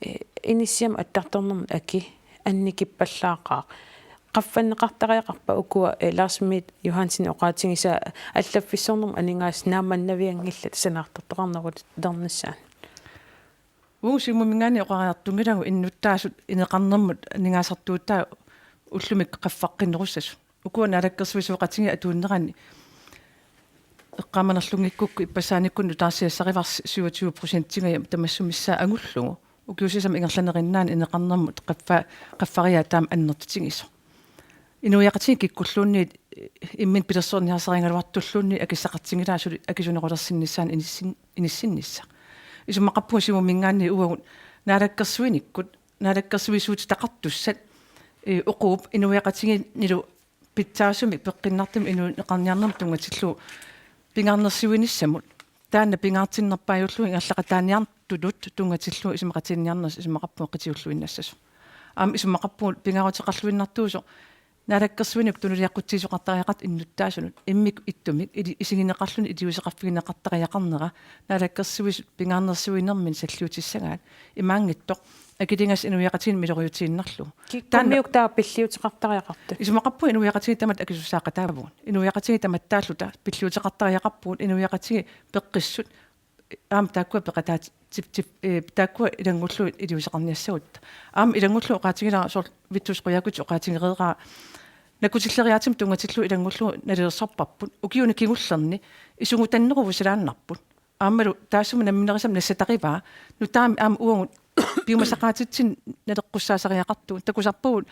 eh, inissiamut attartornermut aki annikippallaaqaaq. Qaffanneqartariaqarpa ukua, eh, Lars Emil Johansen oqaatigisaa allaffissornermut aningaasat naammannavianngillat sanaartortoqarnerulernissaannut? Uagut Siumuminngaanniit oqariartunngilagut innuttaasut ineqarnermut aningaasartuutaat ullumi qaffaqqinnerussasut. Ukua naalakkersuisooqatigiit atuunneranni eqqaamanerlunngikkukku ippassaanikkut nutaarsiassarivarsi syvogtyve procentingaja tamassumissaa angullugu. Ukiut sisamat ingerlaneriinnaani ineqarnermut qaffa-, qaffariaat taama annertutigisoq. Inuiaqatigiit kikkulluunniit imminut pilersorniarsarigaluartulluunniit akissaqartinngilaat suli akisunerulersinnissaannut inissin-, inissinnissaq. Isumaqarpunga Siumuminngaanniit uagut naalakkersuinikkut, naalakkersuisuutitaqartussat, eh, oquup inuiaqatigiinnilu pitsaasumik peqqinnartumik inuuneqarniarnermut tunngatillugu pingaarnersiuinissamut. Taanna pingaartinnerpaajullugu ingerlaqataaniartutut tunngatillugu isumaqatigiinniarnersut isumaqarpunga qitiulluinnassasut. Aamma isumaqarpugut pingaaruteqarluinnartuusoq naalakkersuinikkut tunuliaqqutsiisoqartariaqartoq innuttaasunut. Immikkut ittumik ili-, isigineqarluni iliuuseqarfigineqartariaqarnera naalakkersuisut pingaarnersiuinermini salliutissagaat. Imaanngitsoq akiligassat inuiaqatigiinni miloriutiinnarlugu. Taanna Kikkummiuk taava pilliuteqartariaqartut? Isumaqarpunga inuiaqatigiit tamatta akisussaaqataavagut. Inuiaqatigiit tamattaalluta pilliuteqartariaqarpugut, inuiaqatigiit peqqissut aamma taakkua peqataat-, tip-, tip-, eh, taakkua ilanngullugit iliuuseqarniassagutta. Aamma ilanngullugit oqaatigilaarama soorlu Vittus Qujaukitsoq oqaatigereeraa nakkutileriaatsimi tunngatillugu ilanngullugu nalilersorparput, ukiuni kingullerni isugutanneruvoq silaannarput. Aammalu taassuma namminerisama nassatarivaa, nutaamik aamma uagut piumasaqaatitsinnut naleqqussaasariaqartugut, takusarpagut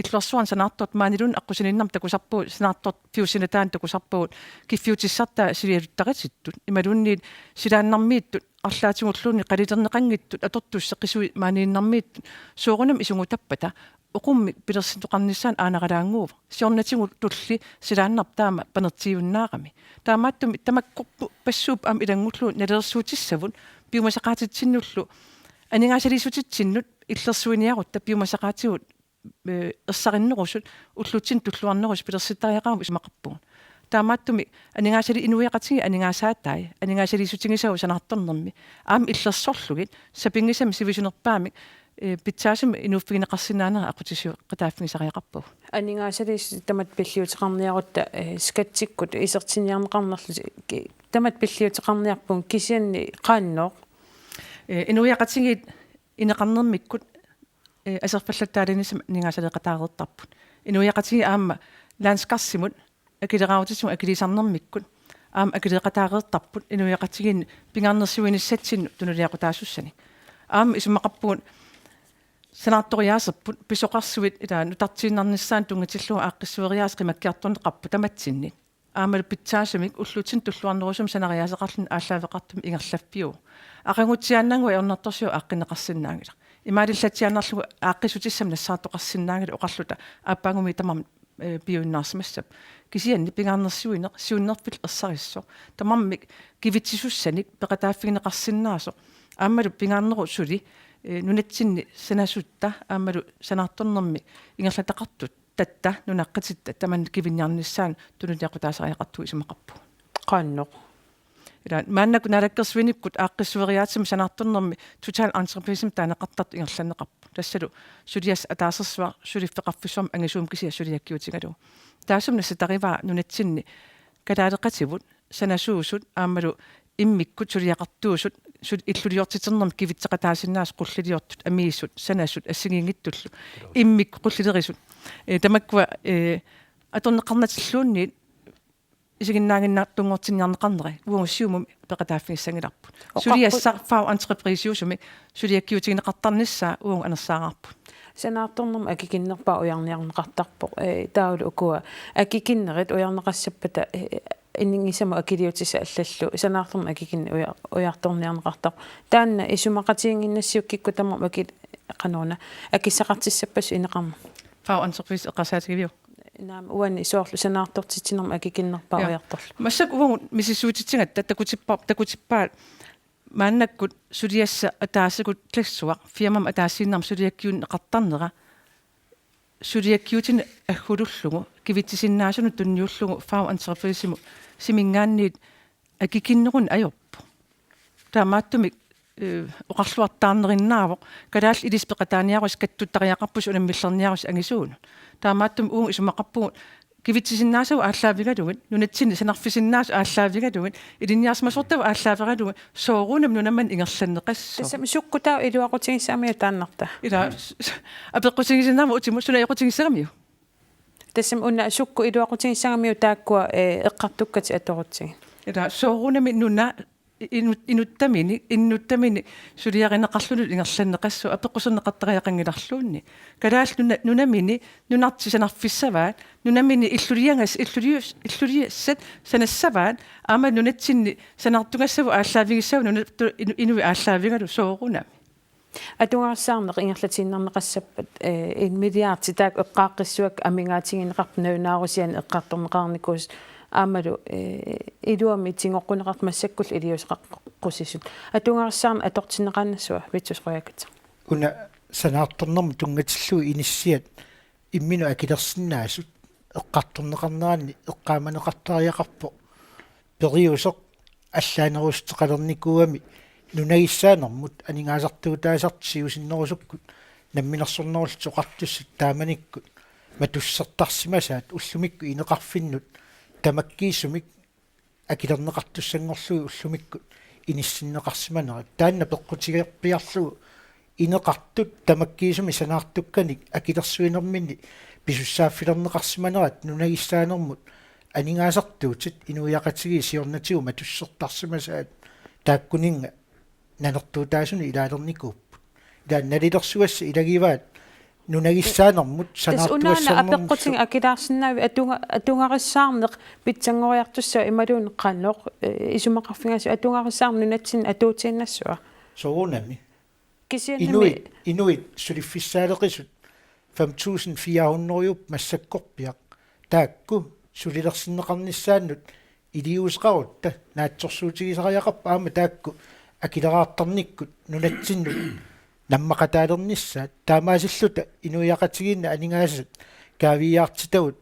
illuarsuarni sanaartortut maaniluunniit aqqusiniinnermi takusarpagut, sanaartortut piussinataanni takusarpagut kiffiutissartaa sulialuttaritsittut, imaluunniit silaannarmiittut arlaatigulluunniit qalilerneqanngitsut atortussat qisuit maaniinnarmiittut, soorunami isugutappata oqummik pilersinneqarnissaanut aaneralaannguuvoq. Siornatigulli silaannarpoq taama panertiiunnaarami. Taamaattumik tamakkorpassuupput aamma ilanngullugu nalilersuutissavut piumasaqaatitsinnullu aningaasaliissutitsinnut illersuiniarutta piumasaqaatigut, eh, ersarinnerusut, ullutsinnut tulluarnerusut pilersittariaqaramik isumaqarpugut. Taamaattumik aningaasaliinuiaqatigiit aningaasaatai, aningaasaliissutigisavut sanaartornermi aamma illersorlugit sapinngisamik sivisunerpaamik, eh, pitsaasumik inuuffigineqarsinnaanerat aqqutissiueqataaffigisariaqarpagut. Aningaasaliissutit tamatta pilliuteqarniarutta, eh, skatsikkut isertinniarneqarnerlutik ki-, tamatta pilliuteqarniarpugut, kisianni qaannooq? Eh, inuiaqatigiit ineqarnermikkut, eh, aserfallattaalinissamik aningaasaleeqataareertarput. Inuiaqatigiit aamma landskarsimut akileraarutitigut akiliisarnermikkut aamma akiliiqataareertarput inuiaqatigiinni pingaarnersiuinissatsinnut tunuliaqutaasussanik. Aamma isumaqarpugut sanaartoriaaserput pisoqarsuit ilaa nutartiinnarnissaannut tunngatillugu aaqqissueriaaseq qimakkiartorneqarpoq tamatsinni. Aammalu pitsaasumik ullutsinnut tulluarnerusumik sanariaaseqarluni aallaaveqartumik ingerlaffiuvoq. Aqagutsiaannannguaq ajornartorsiut aaqqinneqarsinnaanngilaq. Imaalillatsiaannarlugu aaqqissutissamik nassaartoqarsinnaanngilaq oqarluta aappaagumi tamarmik, eh, piujuinnaarsimassapput. Kisianni pingaarnersiuineq siunnerfillu ersarissoq. Tamarmik kivitsisussanik peqataaffigineqarsinnaasoq. Aammalu pingaarnerup suli, eh, nunatsinni sanasutta aammalu sanaartornermi ingerlataqartut tatta nunaqqatitta tamanna kivinniarnissaanut tunuliaqutaasariaqartugut isumaqarpugut. Qaannooq? Ilaa maannakkut naalakkersuinikkut aaqqissueriaatsimut sanaartornermi total entreprisemik taaneqartartut ingerlanneqarput. Tassalu suliassaq ataasersuaq suliffeqarfissuarmik angisuumik kisiat suliakkiutigalugu. Taassuma nassatarivaa nunatsinni kalaaleqativut, sanasuusut aammalu immikkut suliaqartuusut, sul-, illuliortiternermik kivitseqataasinnaasut qulliliortut, amiisut, sanasut assigiinngitsullu. Immikkut qullilerisut. Eh, tamakkua, eh, atorneqarnatilluunniit isiginnaaginnartunngortinniarneqarneri uagut Siumumi peqataaffigissanngilarput. Oqarput- Suliassaq fagentrepriseusumik suliakkiutigineqartarnissaa uagut anersaaraarput. Sanaartornermut akikinnerpaaq ujarniarneqartarpoq. Eh, taavalu ukua akikinnerit ujarneqassappata, eh, inigisimasut akiliutissat allallu sanaartornermut akikinneq uja-, ujartorniarneqartarpoq. Taanna isumaqatigiinnginnassiuk kikkut tamarmik aki-, qanoruna, akissaqartissappassuk ineqarnermut? Fagentreprise eqqarsaatigiviuk? Naamik, uani soorlu sanaartortitsinermut akikinnerpaaq, ja, ujartorlugu. Massakkut uagut misissuititsigatta takutippa-, takutippaat maannakkut suliassaq ataaseq klassuaq firmamik ataasiinnarmik suliakkiunneqartarnera suliakkiutinik aggulullugu kivitsisinnaasunut tunniullugu fagentrepriseminngaanniit akikinneruneq ajorpoq. Taamaattumik, eh, oqarluartaarnerinnaavoq kalaallit ilissi peqataaniarussi kattuttariaqarpusi unammillerniarussi angisuunut. Taamaattumik uagut isumaqarpugut kivitsisinnaasavut aallaavigalugit, nunatsinni sanarfisinnaasut aallaavigalugit, ilinniarsimasortavut aallaavigalugit, soorunami nunamut ingerlanneqassaaq. Tassami sukkut taava iluaqutigissagamiuk taannartaa? Ilaa, s-, s-, apeqqutigisinnaavara utimut suna ajoqutigissagamiuk? Tassami una sukkut iluaqutigissagamiuk taakkua, eh, eqqartukkatit atorutsigit? Ilaa, soorunami nuna inut-, inuttamini, inuttamini suliarineqarluni ingerlanneqassaaq apeqquserneqartariaqanngilarluunniit. Kalaallit nuna-, nunamini nunartik sanarfissavaat, nunamini illuliagas-, illulius-, illuliassat sanassavaat, aamma nunatsinni sanaartugassavut aallaavigissavat nunat-, tu-, inu-, inuit aallaavigalugu soorunami. Atugarissaarneq ingerlatiinnarneqassappat, eh, en milliard taakku eqqaaqqissuakka amigaatigineqarput nalunaarusianik eqqartorneqarnikuusut aammalu, eh, iluamik tigoqquneqartut massakkullu iliuuseqaqqusisut. Atugarissaarneq atortinneqaannassuua, Vittus Qujaukitsoq? Una sanaartornermut tunngatillugu inissiat imminut akilersinnaasut eqqartorneqarneranni eqqaamaneqartariaqarpoq periuseq allaanerussuteqalernikuugami nunagissaanermut aningaasartuutaasartut siusinnerusukkut Namminersornerullutik Oqartussat taamanikkut matussertarsimasaat ullumikkut ineqarfinnut tamakkiisumik akilerneqartussanngorlugit ullumikkut inissinneqarsimanerat. Taanna peqqutigerpiarlugu ineqartut tamakkiisumik sanaartukkanik akilersuinerminni pisussaaffilerneqarsimanerat nunagissaanermut aningaasartuutit inuiaqatigiit siornatigut matussertarsimasaat taakkuninnga nanertuutaasunik ilaalernikuupput. Ila nalilersugassat ilagivaat nunagissaanermut. Tassa unaana sanaartugassannermullu apeqqutiga akilaarsinnaavit atunga-, atugarissaarneq pitsanngoriartussava imaluunniit qanoq, eh, isumaqarfigaasiuk atugarissaarneq nunatsinni atuutiinnassava? Soorunami. Kisiannimi inuit, inuit suliffissaaleqisut fem tusind fire hundrede massakkorpiaq. Taakku sulilersinneqarnissaannut iliuuseqarutta naatsorsuutigisariaqarput aamma taakku akileraartarnikkut nunatsinnut nammaqataalernissaat. Taamaasilluta inuiaqatigiinni aningaasat kaaviiaartitagut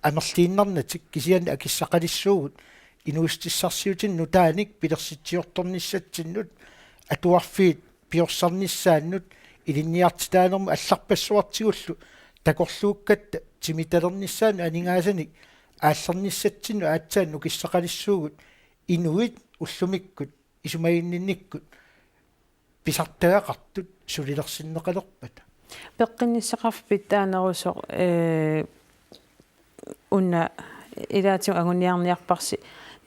amerliinnarnatik kisianni akissaqalissuugut inuussutissarsiutinut nutaanik pilersitsiortornissatsinnut atuarfiit piorsarnissaannut ilinniartitaanermut allarpassuartigullu takorluukkatta timitalernissaannut aningaasanik aallernissatsinnut aatsaat nukissaqalissuugut inuit ullumikkut isumaginninnikkut pisartagaqartut sulilersinneqalerpata. Peqqinnissaqarfik pitsaanerusoq, eh, una ilaatigut anguniarniarparsi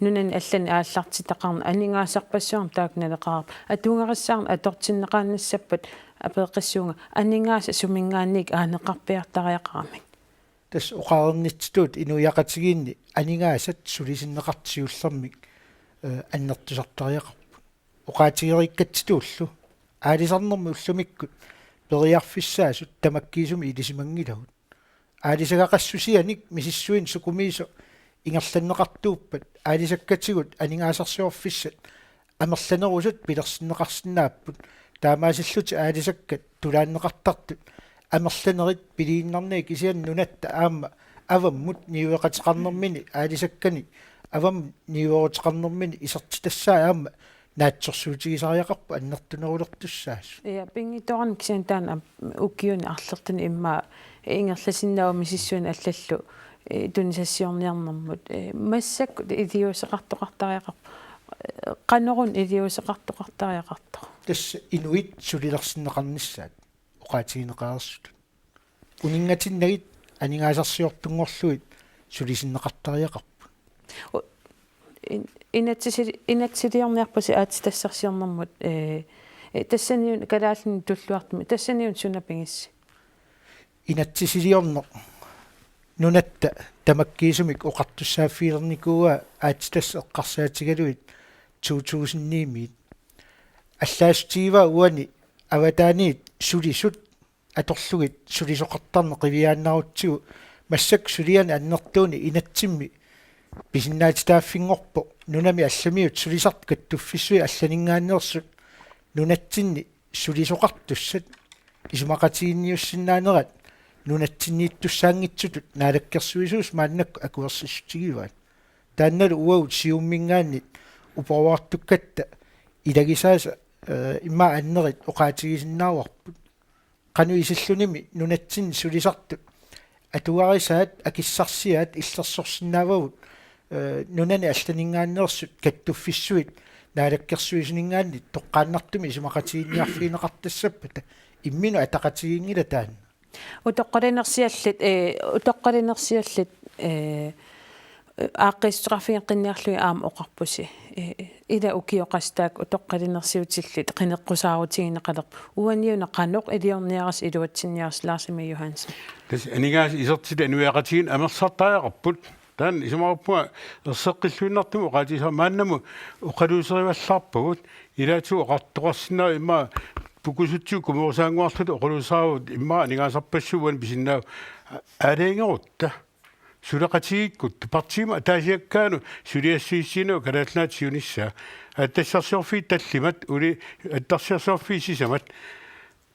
nunani allani aallartitaqarneq aningaasarpassuarnik taakku naleqarput. Atugarissaarneq atortinneqaannassappata apeqqissuunga aningaasat suminngaanniit aaneqarpiartariaqaramik. Tassa oqarnitsitut inuiaqatigiinni aningaasat sulisinneqartut siullermik, eh, annertusartariaqarput. Oqaatigereerikkatsitullu aalisarnermi ullumikkut periarfissaasut tamakkiisumik ilisimanngilagut. Aalisagaqassusianik misissuineq sukumiisoq ingerlanneqartuuppat aalisakkatigut aningaasarsiorfissat amerlanerusut pilersinneqarsinnaapput. Taamaasillutik aalisakkat tulaanneqartartut amerlanerit piliinnarnagit kisianni nunatta aamma avammut niueqateqarnermini aalisakkanik avammut niueruteqarnermini isertitassaat aamma naatsorsuutigisariaqarput annertunerulertussaasut. Ja, pinngitsoorani kisianni taanna ukiuni arlertuni immaqa ingerlasinnaavoq misissuineq allallu, eh, tunisassiorniarnermut, eh, massakkut iliuuseqartoqartariaqarpoq, eh, qanoruna iliuuseqartoqartariaqartoq. Tassa inuit sulilersinneqarnissaat oqaatigineqareersutut. Uninngatinnagit aningaasarsiortunngorlugit sulisinneqartariaqarput. U-, in-, inatsisili-, inatsisiliorniarpusi aatsitassarsiornermut, eh, eh, tassaniuna kalaallinut tulluartumik, tassaniuna suna pigissi? Inatsisiliorneq nunatta tamakkiisumik oqartussaaffigilernikuuaa aatsitassat eqqarsaatigalugit to tusind ni-miit. Allaassutigivaat uani avataaniit sulisut atorlugit sulisoqartarneq qiviaannarutsigu massakkut suliani annertuuni inatsimmi pisinnaatitaaffinngorpoq nunami allamiut sulisartut kattuffissuit allaninngaanneersut nunatsinni sulisoqartussat isumaqatigiinniussinnaanerat nunatsinniittussaanngitsutut naalakkersuisuusut maannakkut akuersissutigivaat. Taannalu uagut Siumuminngaanniit uparuartukkatta ilagisaasa, eh, immaqa annerit oqaatigisinnaavarput. Qanoq isillunimi nunatsinni sulisartut atugarisaat akissarsiaat illersorsinnaavagut, eh, nunani allaninngaanneersut kattuffissuit naalakkersuisuninngaanniit toqqaannartumik isumaqatigiinniarfigineqartassappata imminut ataqatigiinngilaq taanna. Utoqqalinersiallit, eh, utoqqalinersiallit, eh, aaqqiissuteqarfigeqqinniarlugit aamma oqarpusi. Eh, ila ukioqattaaq utoqqalinersiutillit qineqqusaarutigineqalerput. Uaniuna qanoq iliorniarisi iluatsinniarisi Lars Emil Johansen? Tassa aningaasat isertitat inuiaqatigiinni amerlisartariaqarput. Taanna isumaqarpunga erseqqilluinnartumik oqaatigisara maannamut oqaluuserivallaarpagut ilaatigut oqartoqarsinnaavoq immaqa pukusutsigut kumoorsaannguarlutik oqaluuseraat immaqa aningaasarpassuit uani pisinnaavagut aalajangerutta suleqatigiikkutta partiimut ataasiakkaanut suliassissutigineq Kalaallit Nunaat siunissaa. Aatsitassarsiorfiit tallimat uli aatsitassarsiorfiit sisamat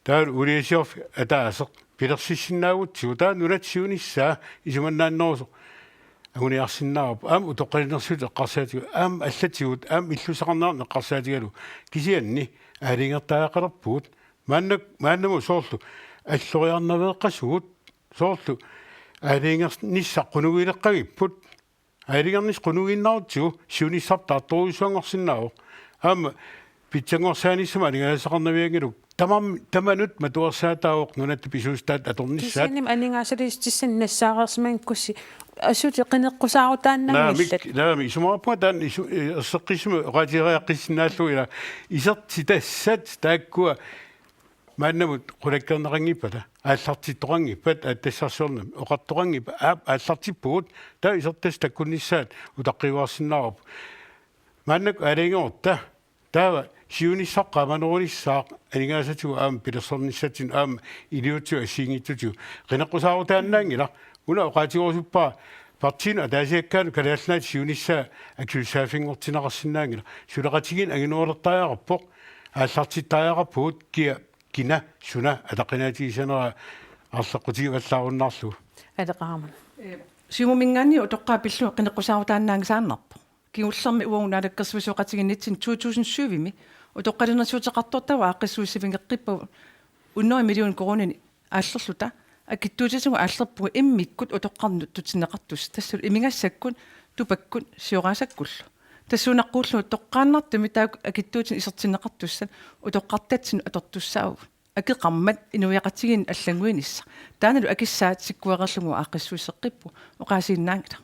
taavalu uuliasiorfiit ataaseq pilersissinnaagutsigu taava nunatta siunissaa isumannaannerusoq anguniarsinnaavarput, aamma utoqqalinersiutit eqqarsaatigalugu, aamma allatigut, aamma illusaqarneq eqqarsaatigalugu, kisianni aalajangertariaqalerpugut. Maanna, maannamut soorlu alloriarnaveeqqasugut, soorlu aalajangernissaq qunugileqqagipput, aalajangernissaq qunugiinnarutsigu siunissaq taartorujussuanngorsinnaavoq. Aamma pitsanngorsaanissamut aningaasaqarnavianngilaq, tamam-, tamanut matuersaataavoq nunatta pisuussutaat atornissaat. Kisianni aningaasaliissutissanik nassaareersimanngikkussi assut qineqqusaarutaannaanngillat. Naamik, naamik, isumaqarpunga taanna isu-, eh, erseqqissumik oqaatigeriaqqissinnaallugu, ila isertitassat taakkua maannamut qulakkeerneqanngippat, aallartittoqanngippat, aatsitassarsiornermi oqartoqanngippat, aap, aallartippugut, taava isertitassat takkunnissaat utaqqiuaarsinnaavarput. Maannakkut aalajangerutta, taava siunissaq qaamanerunissaaq aningaasatigut aamma pilersornissatsinnut aamma iliuutsigut assigiinngitsutigut qineqqusaarutaannaanngilaq. Una oqaatigerusuppara partiinut ataasiakkaanut Kalaallit Nunaata siunissaa akisussaaffinngortinneqarsinnaanngilaq. Suleqatigiinneq anginuulertariaqarpoq, aallartittariaqarpugut kia, kina, suna ataqqinaatigisimanera arleqqutigivallaarunnaarlugu. Aleqaamut. Eh, Siumuminngaanniit utoqqaat pillugit qineqqusaarutaannaanngisaannarpoq. Kingullermi uagut naalakkersuisooqatigiinnitsinni to tusind syvimi utoqqalinersiuteqartortavut aaqqissuussivinngeqqippavut hundrede million koruuninik aallerluta, akitsuutitigut aallerpugut immikkut utoqqarnut tutinneqartussat. Tassalu imigassakkut, tupakkut, sioraasakkullu. Tassuunaqquullugu toqqaannartumik taakku akitsuutinik isertinneqartussat utoqqartatsinnut atortussaavugut. Akeqarmat inuiaqatigiinni allannguinissaq. Taannalu akissaat sikkuereerlugu aaqqissuusseqqippugut, oqaasiinnaanngilaq.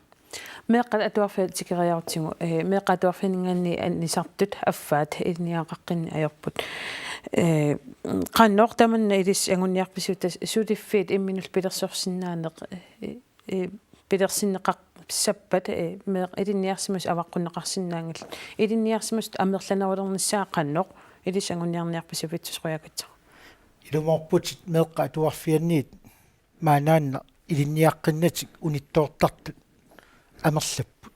Meeqqat atuarfiat tikeriarutsigu, eh, meeqqat atuarfianninngaanniit annisartut affaat ilinniagaqarnini ajorput. Eh, qanoq tamanna ilissi anguniarpisiuk, tassa suliffiit imminnullu pilersorsinnaaneq, eh, eh, pilersinneqassappat, eh, meeq-, ilinniarsimasut avaqqunneqarsinnaanngillat. Ilinniarsimasut amerlanerulernissaat qanoq ilissi anguniarniarpisiuk, Vittus Qujaukitsoq? Ilumoorputit meeqqat atuarfianniit maannaannaq ilinniaqqinnatik unittoortartut amerlapput.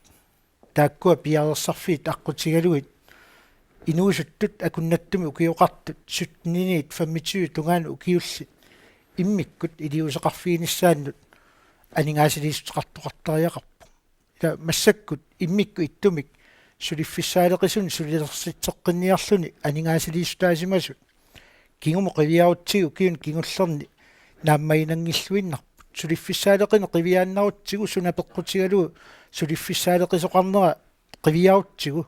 Taakkua piareersarfiit aqqutigalugit inuusuttut akunnattumik ukioqartut sytteniniit femogtyve tungaanut ukiullit immikkut iliuuseqarfiginissaannut aningaasaliissuteqartoqartariaqarpoq. Ila massakkut immikkut ittumik suliffissaaleqisunik sulilersitseqqinniarluni aningaasaliissutaasimasut kingumut qiviarutsigu ukiuni kingullerni naammaginanngilluinnarput. Suliffissaaleqineq qiviaannarutsigu suna peqqutigalugu suliffissaaleqisoqarnera qiviarutsigu,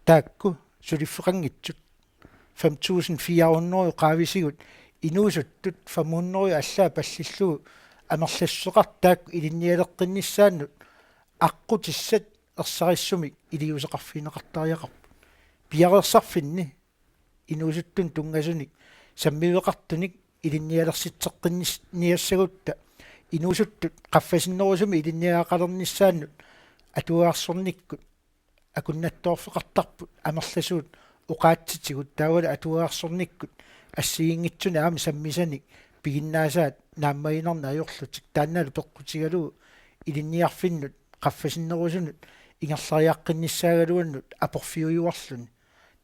taakku suliffeqanngitsut. Fem tusind fire hundrede qaavisigut inuusuttut fem hundrede allaat pallillugu amerlassuseqartut taakku ilinnialeqqinnissaannut aqqutissat ersarissumik iliuuseqarfigineqartariaqarput. Piareersarfinni inuusuttunut tunngasunik sammiveqartunik ilinnialersitseqqinniassagutta inuusuttut qaffasinnerusumik ilinniagaqalernissaannut atuagarsornikkut akunnattoorfeqartarput amerlasuut oqaatsitigut, taavalu atuagarsornikkut assigiinngitsunik aamma sammisanik piginnaasaat naammaginarneq ajorlutik. Taannalu peqqutigalugu ilinniarfinnut qaffasinnerusunut ingerlariaqqinnissaagaluannut aporfiujuarluni.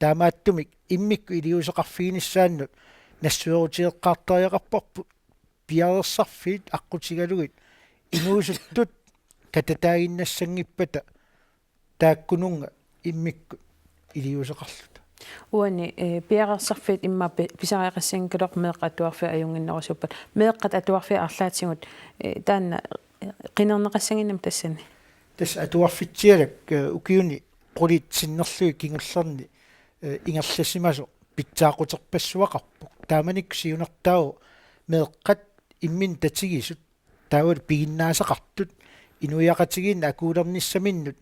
Taamaattumik immikkut iliuuseqarfiginissaannut nassuerutigeqqaartariaqarparput piareersarfiit aqqutigalugit inuusuttut katataaginnassanngippata taakkununnga immikkut iliuuseqarluta. Uani, eh, piareersarfiit immaqa pi-, pisariaqassanngikkaluarput meeqqat atuarfiat ajunnginnerusuppata. Meeqqat atuarfiat arlaatigut, eh, taanna, eh, qinerneqassannginnami tassani. Tassa atuarfitsialak, eh, ukiuni qulit sinnerlugit kingullerni, eh, ingerlasimasoq pitsaaquterpassuaqarpoq. Taamanikkut siunertaavoq meeqqat imminnut tatigisut, taavalu piginnaasaqartut, inuiaqatigiinni akuulernissaminnut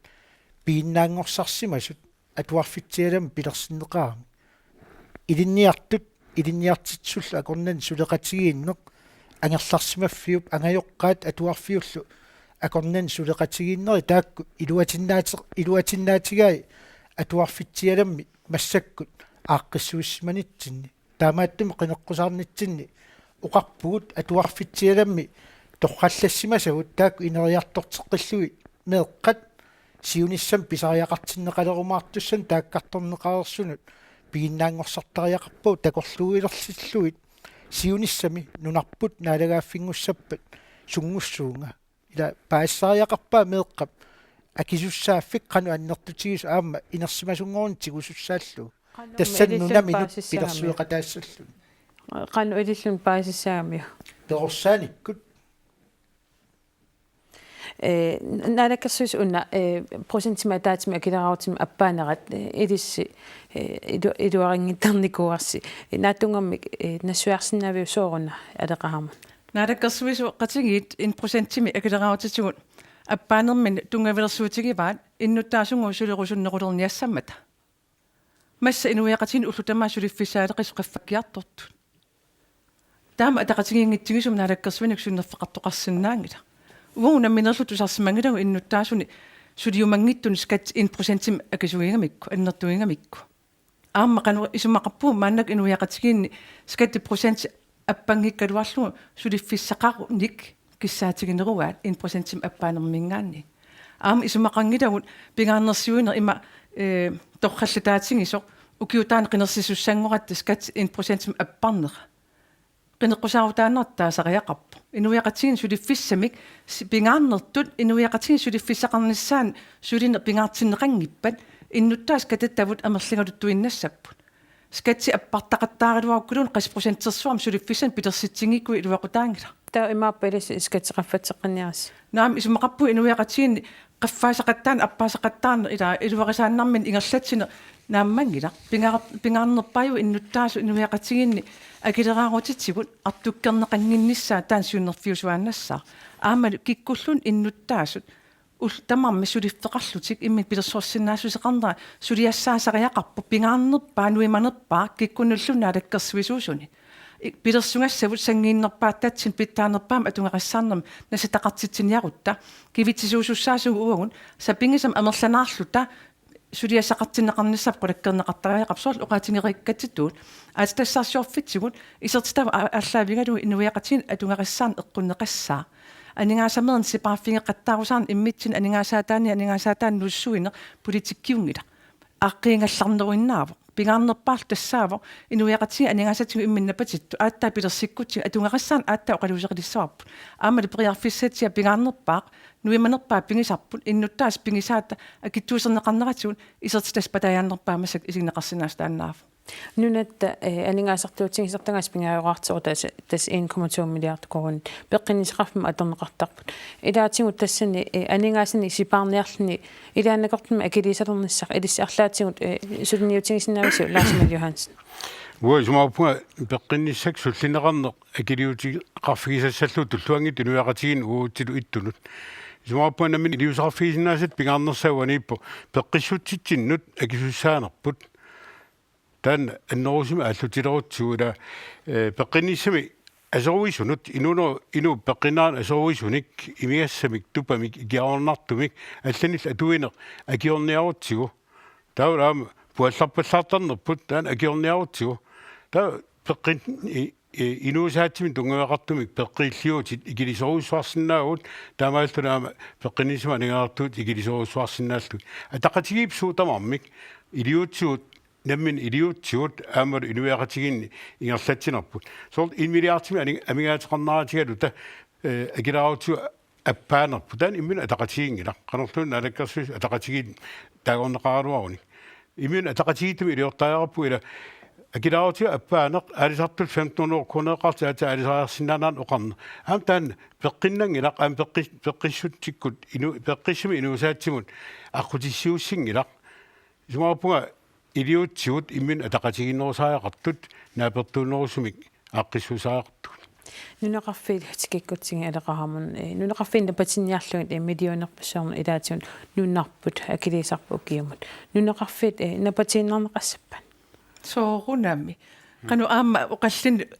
piginnaanngorsarsimasut atuarfitsialami pilersinneqaramik. Ilinniartut ilinniartitsisullu akornanni suleqatigiinneq angerlarsimaffiup, angajoqqaat atuarfiullu akornanni suleqatigiinneri taakku iluatinnaati-, iluatinnaatigai atuarfitsialami massakkut aaqqissuussimanitsinni. Taamaattumik qineqqusaarnitsinni oqarpugut atuarfitsialami torrallassimasagut taakku ineriartorteqqillugit meeqqat siunissami pisariaqartinneqalerumaartussanut taakkartorneqareersunut piginnaanngorsartariaqarpagut takorluuilersillugit siunissami nunarput naalagaaffinngussappat sunngussuunga. Ila paasisariaqarpaa meeqqap akisussaaffik qanoq annertutigisoq aamma inersimasunngorlugu tigusussaallugu. Qanoq tassani ililluni nunami inuk paasissaagamiuk? Pilersueqataassalluni. Qanoq ililluni paasissaagamiuk? Perorsaanikkut. Eh, Naalakkersuisut una, eh, procentimik ataatsimik akileraarutimi appaanerat, eh, ilissi, eh, ilu-, iluarinngittarnikuuarsi. Eh, naatsunnguamik, eh, nassuiarsinnaaviuk sooruna Aleqa Hammond? Naalakkersuisoqatigiit en procentimik akileraarutitigut appaanermini tunngavilersuutigivaat innuttaasunnguit sulerusunnerulerniassammata. Massa inuiaqatigiinni ullut tamaasa suliffissaaleqisut qaffakkiartortut. Taama ataqatigiinngitsigisumik naalakkersuinik sunnerfeqartoqarsinnaanngilaq. Uagut nammineerluta tusarsimanngilagut innuttaasunik suliumanngitsunik skat en procentimik akisugigamikku, annertugigamikku. Aamma qanoq isumaqarpugut maannakkut inuiaqatigiinni skatteprocent appanngikkaluarlugu suliffissaqarunik kissaatiginerugaat en procentimik appaanermiingaanniit. Aamma isumaqanngilagut pingaarnersiuineq ima, eh, torrallataatigisoq ukiup taanna qinersisussanngoratta skat en procentimik apparnera. Qineqqusaarutaannartoq taasariaqarpoq. Inuiaqatigiinni suliffissamik si-, pingaarnertut inuiaqatigiinni suliffissaqarnissaanut sulineq pingaartinneqanngippat innuttaasut katattavut amerligaluttuinnassapput. Skatsi appartaqattaaraluarukkuluunniit qassit procentersuarmik suliffissanik pilersitsinngikkuit iluaqutaanngilaq. Taava imaappa ilissi skatsi qaffatseqqinniarisi? Naamik, isumaqarpunga inuiaqatigiinni qaffaasaqattaarneq, appaasaqattaarneq ilaa iluarisaannarminik ingerlatsineq naammanngilaq. Pingaar-, pingaarnerpaajuvoq innuttaasut inuiaqatigiinni akileraarutitigut artukkerneqannginnissaa taanna siunnerfiusuaannassaaq. Aammalu kikkulluunniit innuttaasut ul-, tamarmik suliffeqarlutik imminut pilersorsinnaassuseqarnera suliassaasariaqarpoq, pingaarnerpaaq, nuimanerpaaq kikkunnulluunniit naalakkersuisuusuni. I-, pilersugassavut sanngiinnerpaattatsinnik pitsaanerpaamik atugarissaarnermik nassataqartitsiniarutta. Kivitsisuusussaasugut uagut sapinngisamik amerlanaarluta suliassaqartinneqarnissaat qulakkeerneqartariaqarpoq, soorlu oqaatigereerikkatsitut. Aatsitassarsiorfitsigut isertitavut a-, aallaavigalugu inuiaqatigiinni atugarissaarneq eqqunneqassaaq. Aningaasameerneq sipaarfigeqattaarusaarneq immitsinnut aningaasaataani aningaasaataani nuussuineq politikkiunngilaq. Aaqqiigallarneruinnaavoq. Pingaarnerpaarlu tassaavoq inuiaqatigiit aningaasatigut imminnut napatittut aatsaat pilersikkutsigit atugarissaarneq aatsaat oqaluuseqalissavarput. Aammalu periarfissatsiaq pingaarnerpaaq, nuimanerpaaq pigisarput, innuttaasut pigisaata akitsuuserneqarneratigut isertitassat patajaannerpaamik massakkut isigineqarsinnaasut taannaavoq. Nunatta, eh, aningaasartuutigisartagaasa pingaaruteqartoq tassa, tassa en komma to milliard koruunit peqqinnissaqarfimmut atorneqartarput. Ilaatigut tassani, eh, aningaasanik sipaarniarluni ilaannakortumik akiliisalernissaq ilissi arlaatigut, eh, suliniutigisinnaavisiuk, Lars Emil Johansen? Uanga isumaqarpunga peqqinnissaq sullinneqarneq akiliuteqarfigisassallugu tulluanngitsoq inuiaqatigiinnut uagutsinnut ittunut. Isumaqarpunga nammineq iliuuseqarfigisinnaasat pingaarnersaat uaniippoq peqqissutsitsinnut akisussaanerput. Taanna annerusumik aallutilerutsigu ila, eh, peqqinnissami asoruisunut, inuunerup inuup peqqinnaanerup asoruisunik, imigassamik, tupamik, ikiaroornartumik, allanillu atuineq akiorniarutsigu. Taava aamma puallarpallaartarnerput, taanna akiorniarutsigu. Taava peqqin-, i-, i-, inuusaatsimik tunngaveqartumik peqqiilliuutit ikilisorujussuarsinnaavugut, taamaalilluni aamma peqqinnissamut aningaasartuutit ikilisorujussuarsinnaallugit. Ataqatigiit suut tamarmik iliuutsigut, nammineq iliuutsigut aammalu inuiaqatigiinni ingerlatsinerput. Soorlu en milliardimik ani-, amigaateqarneratigaluta, eh, akileraarutigut appaanerput. Taanna imminut ataqatigiinngilaq. Qanorluunniit Naalakkersuisut ataqatigiit taagorneqaraluarunik. Imminut ataqatigiittumik iliortariaqarpugut ila akileraarutigut appaaneq aalisartut femten hundrede koruuneqartut aatsaat aalisariarsinnaanerat oqarneq. Aamma taanna peqqinnanngilaq, aamma peqqis-, peqqissutsikkut inu-, peqqissumik inuusaatsimut aqqutissiuussinngilaq. Isumaqarpunga iliuutsigut imminut ataqatigiinnerusariaqartut naapertuunnerusumik aaqqissuussaqartugut. Nunaqarfiit tikikkutsigit Aleqa Hammond, eh, nunaqarfiit napatinniarlugit, eh, millionerpassuarnut ilaatigut nunarput akiliisarput ukiumut. Nunaqarfiit, eh, napatiinnarneqassappat? Soorunami. Qanoq aamma oqallinneq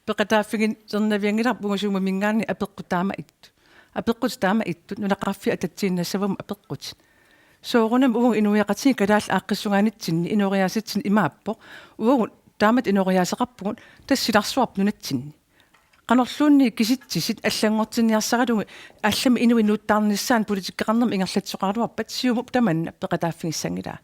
peqataaffigilernavianngilarput, uagut Zoomimiingaanniit apeqqut taama ittut. Apeqqutit taama ittut, nunaqarfiit atatsiinnassavagut apeqqutit. Soorunami uagut inuiaqatigiit kalaallit aaqqissugaanitsinni inooriaasatsinni imaappoq. Uagut taamatut inooriaaseqarpugut, tassa silarsuarput nunatsinni. Qanorluunniit kisitsisit allanngortinniarsaralugit allamik inuit nuuttarnissaannut politikkeqarnermut ingerlatsisoqaraluarpat Siumup tamanna peqataaffigissanngilaa.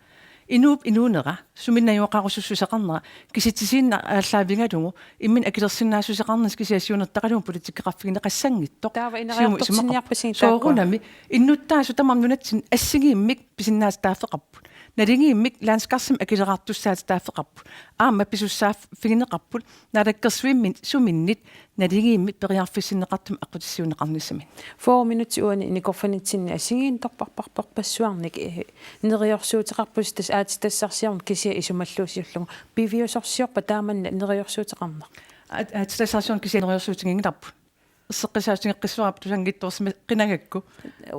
Inuup inuunera, suminnajuaqarusussuseqarnera, kisitsisiinneq aallaavigalugu, imminut akilersinnaassuseqarnissaq kisianni siunertaqalugu politikkeqarfigineqassanngitsoq. Taava Siumut isumaqarpoq. Ineriartortinniarpisigut taakkua? Soorunami, innuttaasut tamarmik nunatsinni assigiimmik pisinnaatitaaffeqarput. Naligiimmik landskarsimik akileraartussaatitaaffeqarput. Aamma pisussaaffigineqarput, naalakkersuimmi suminnit naligiimmik periarfissinneqartumik aqqutissiuunneqarnissaminnut. Fyrre minutsit uani nikorfanitsinni assigiinngitsorpassuarnik, eh, neriorsuuteqarpusi tassa aatsitassarsiorneq kisiat isumalluusiullugu. Piviusorsiorpa taamanna neriorsuuteqarneq? Aat-, aatsitassarsiorneq kisiat neriorsuutiginngilarput. Erseqqissaatigeqqissuarput tusanngitsoorsimaqqinagakku.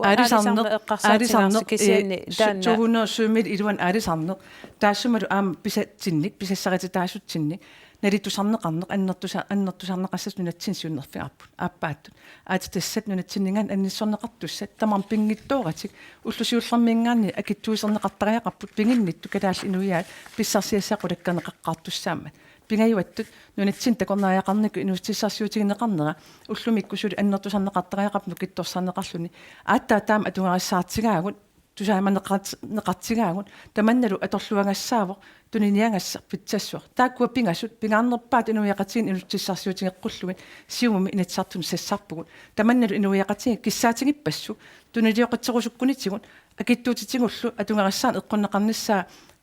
Aalisarneq, aalisarneq eqqarsaatingaarsi aalisarneq, kisianni eh, su-, taanna. To hundrede syv-miit iluani aalisarneq. Taassumalu aamma pisatsinnik, pisassarititaasutsinnik. Nalittusarneqarneq, annertusa-, annertusarneqassasut nunatsinni siunnerfigaarput. Aappaattut. Aatsitassat nunatsinninngaanniit annissorneqartussat. Tamarmik pinngitsooratik. Ulloq siullermiinngaanniit akitsuiserneqartariaqarput, pinginnittut kalaallit inuiaat pissarsiassaat qulakkeerneqaqqaartussaammat. Pingajuattut nunatsinni takornariaqarnikkut inuussutissarsiutigineqarnera ullumikkut suli annertusarneqartariaqarpoq nukittorsarneqarluni. Aatsaat taama atugarissaartigaagut, tusaamaneqart-, neqartigaagut, tamannalu atorluagassaavoq, tuniniagassaq pitsassuaq. Taakkua pingasut, pingaarnerpaat inuiaqatigiit inuussutissarsiutigeqqullugit Siumumi Inatsisartuni sassarpugut. Tamannalu inuiaqatigiit kissaatigippassuit, tunilioqatserusukkunitigut, akitsuutitigullu atugarissaarneq eqqunneqarnissaa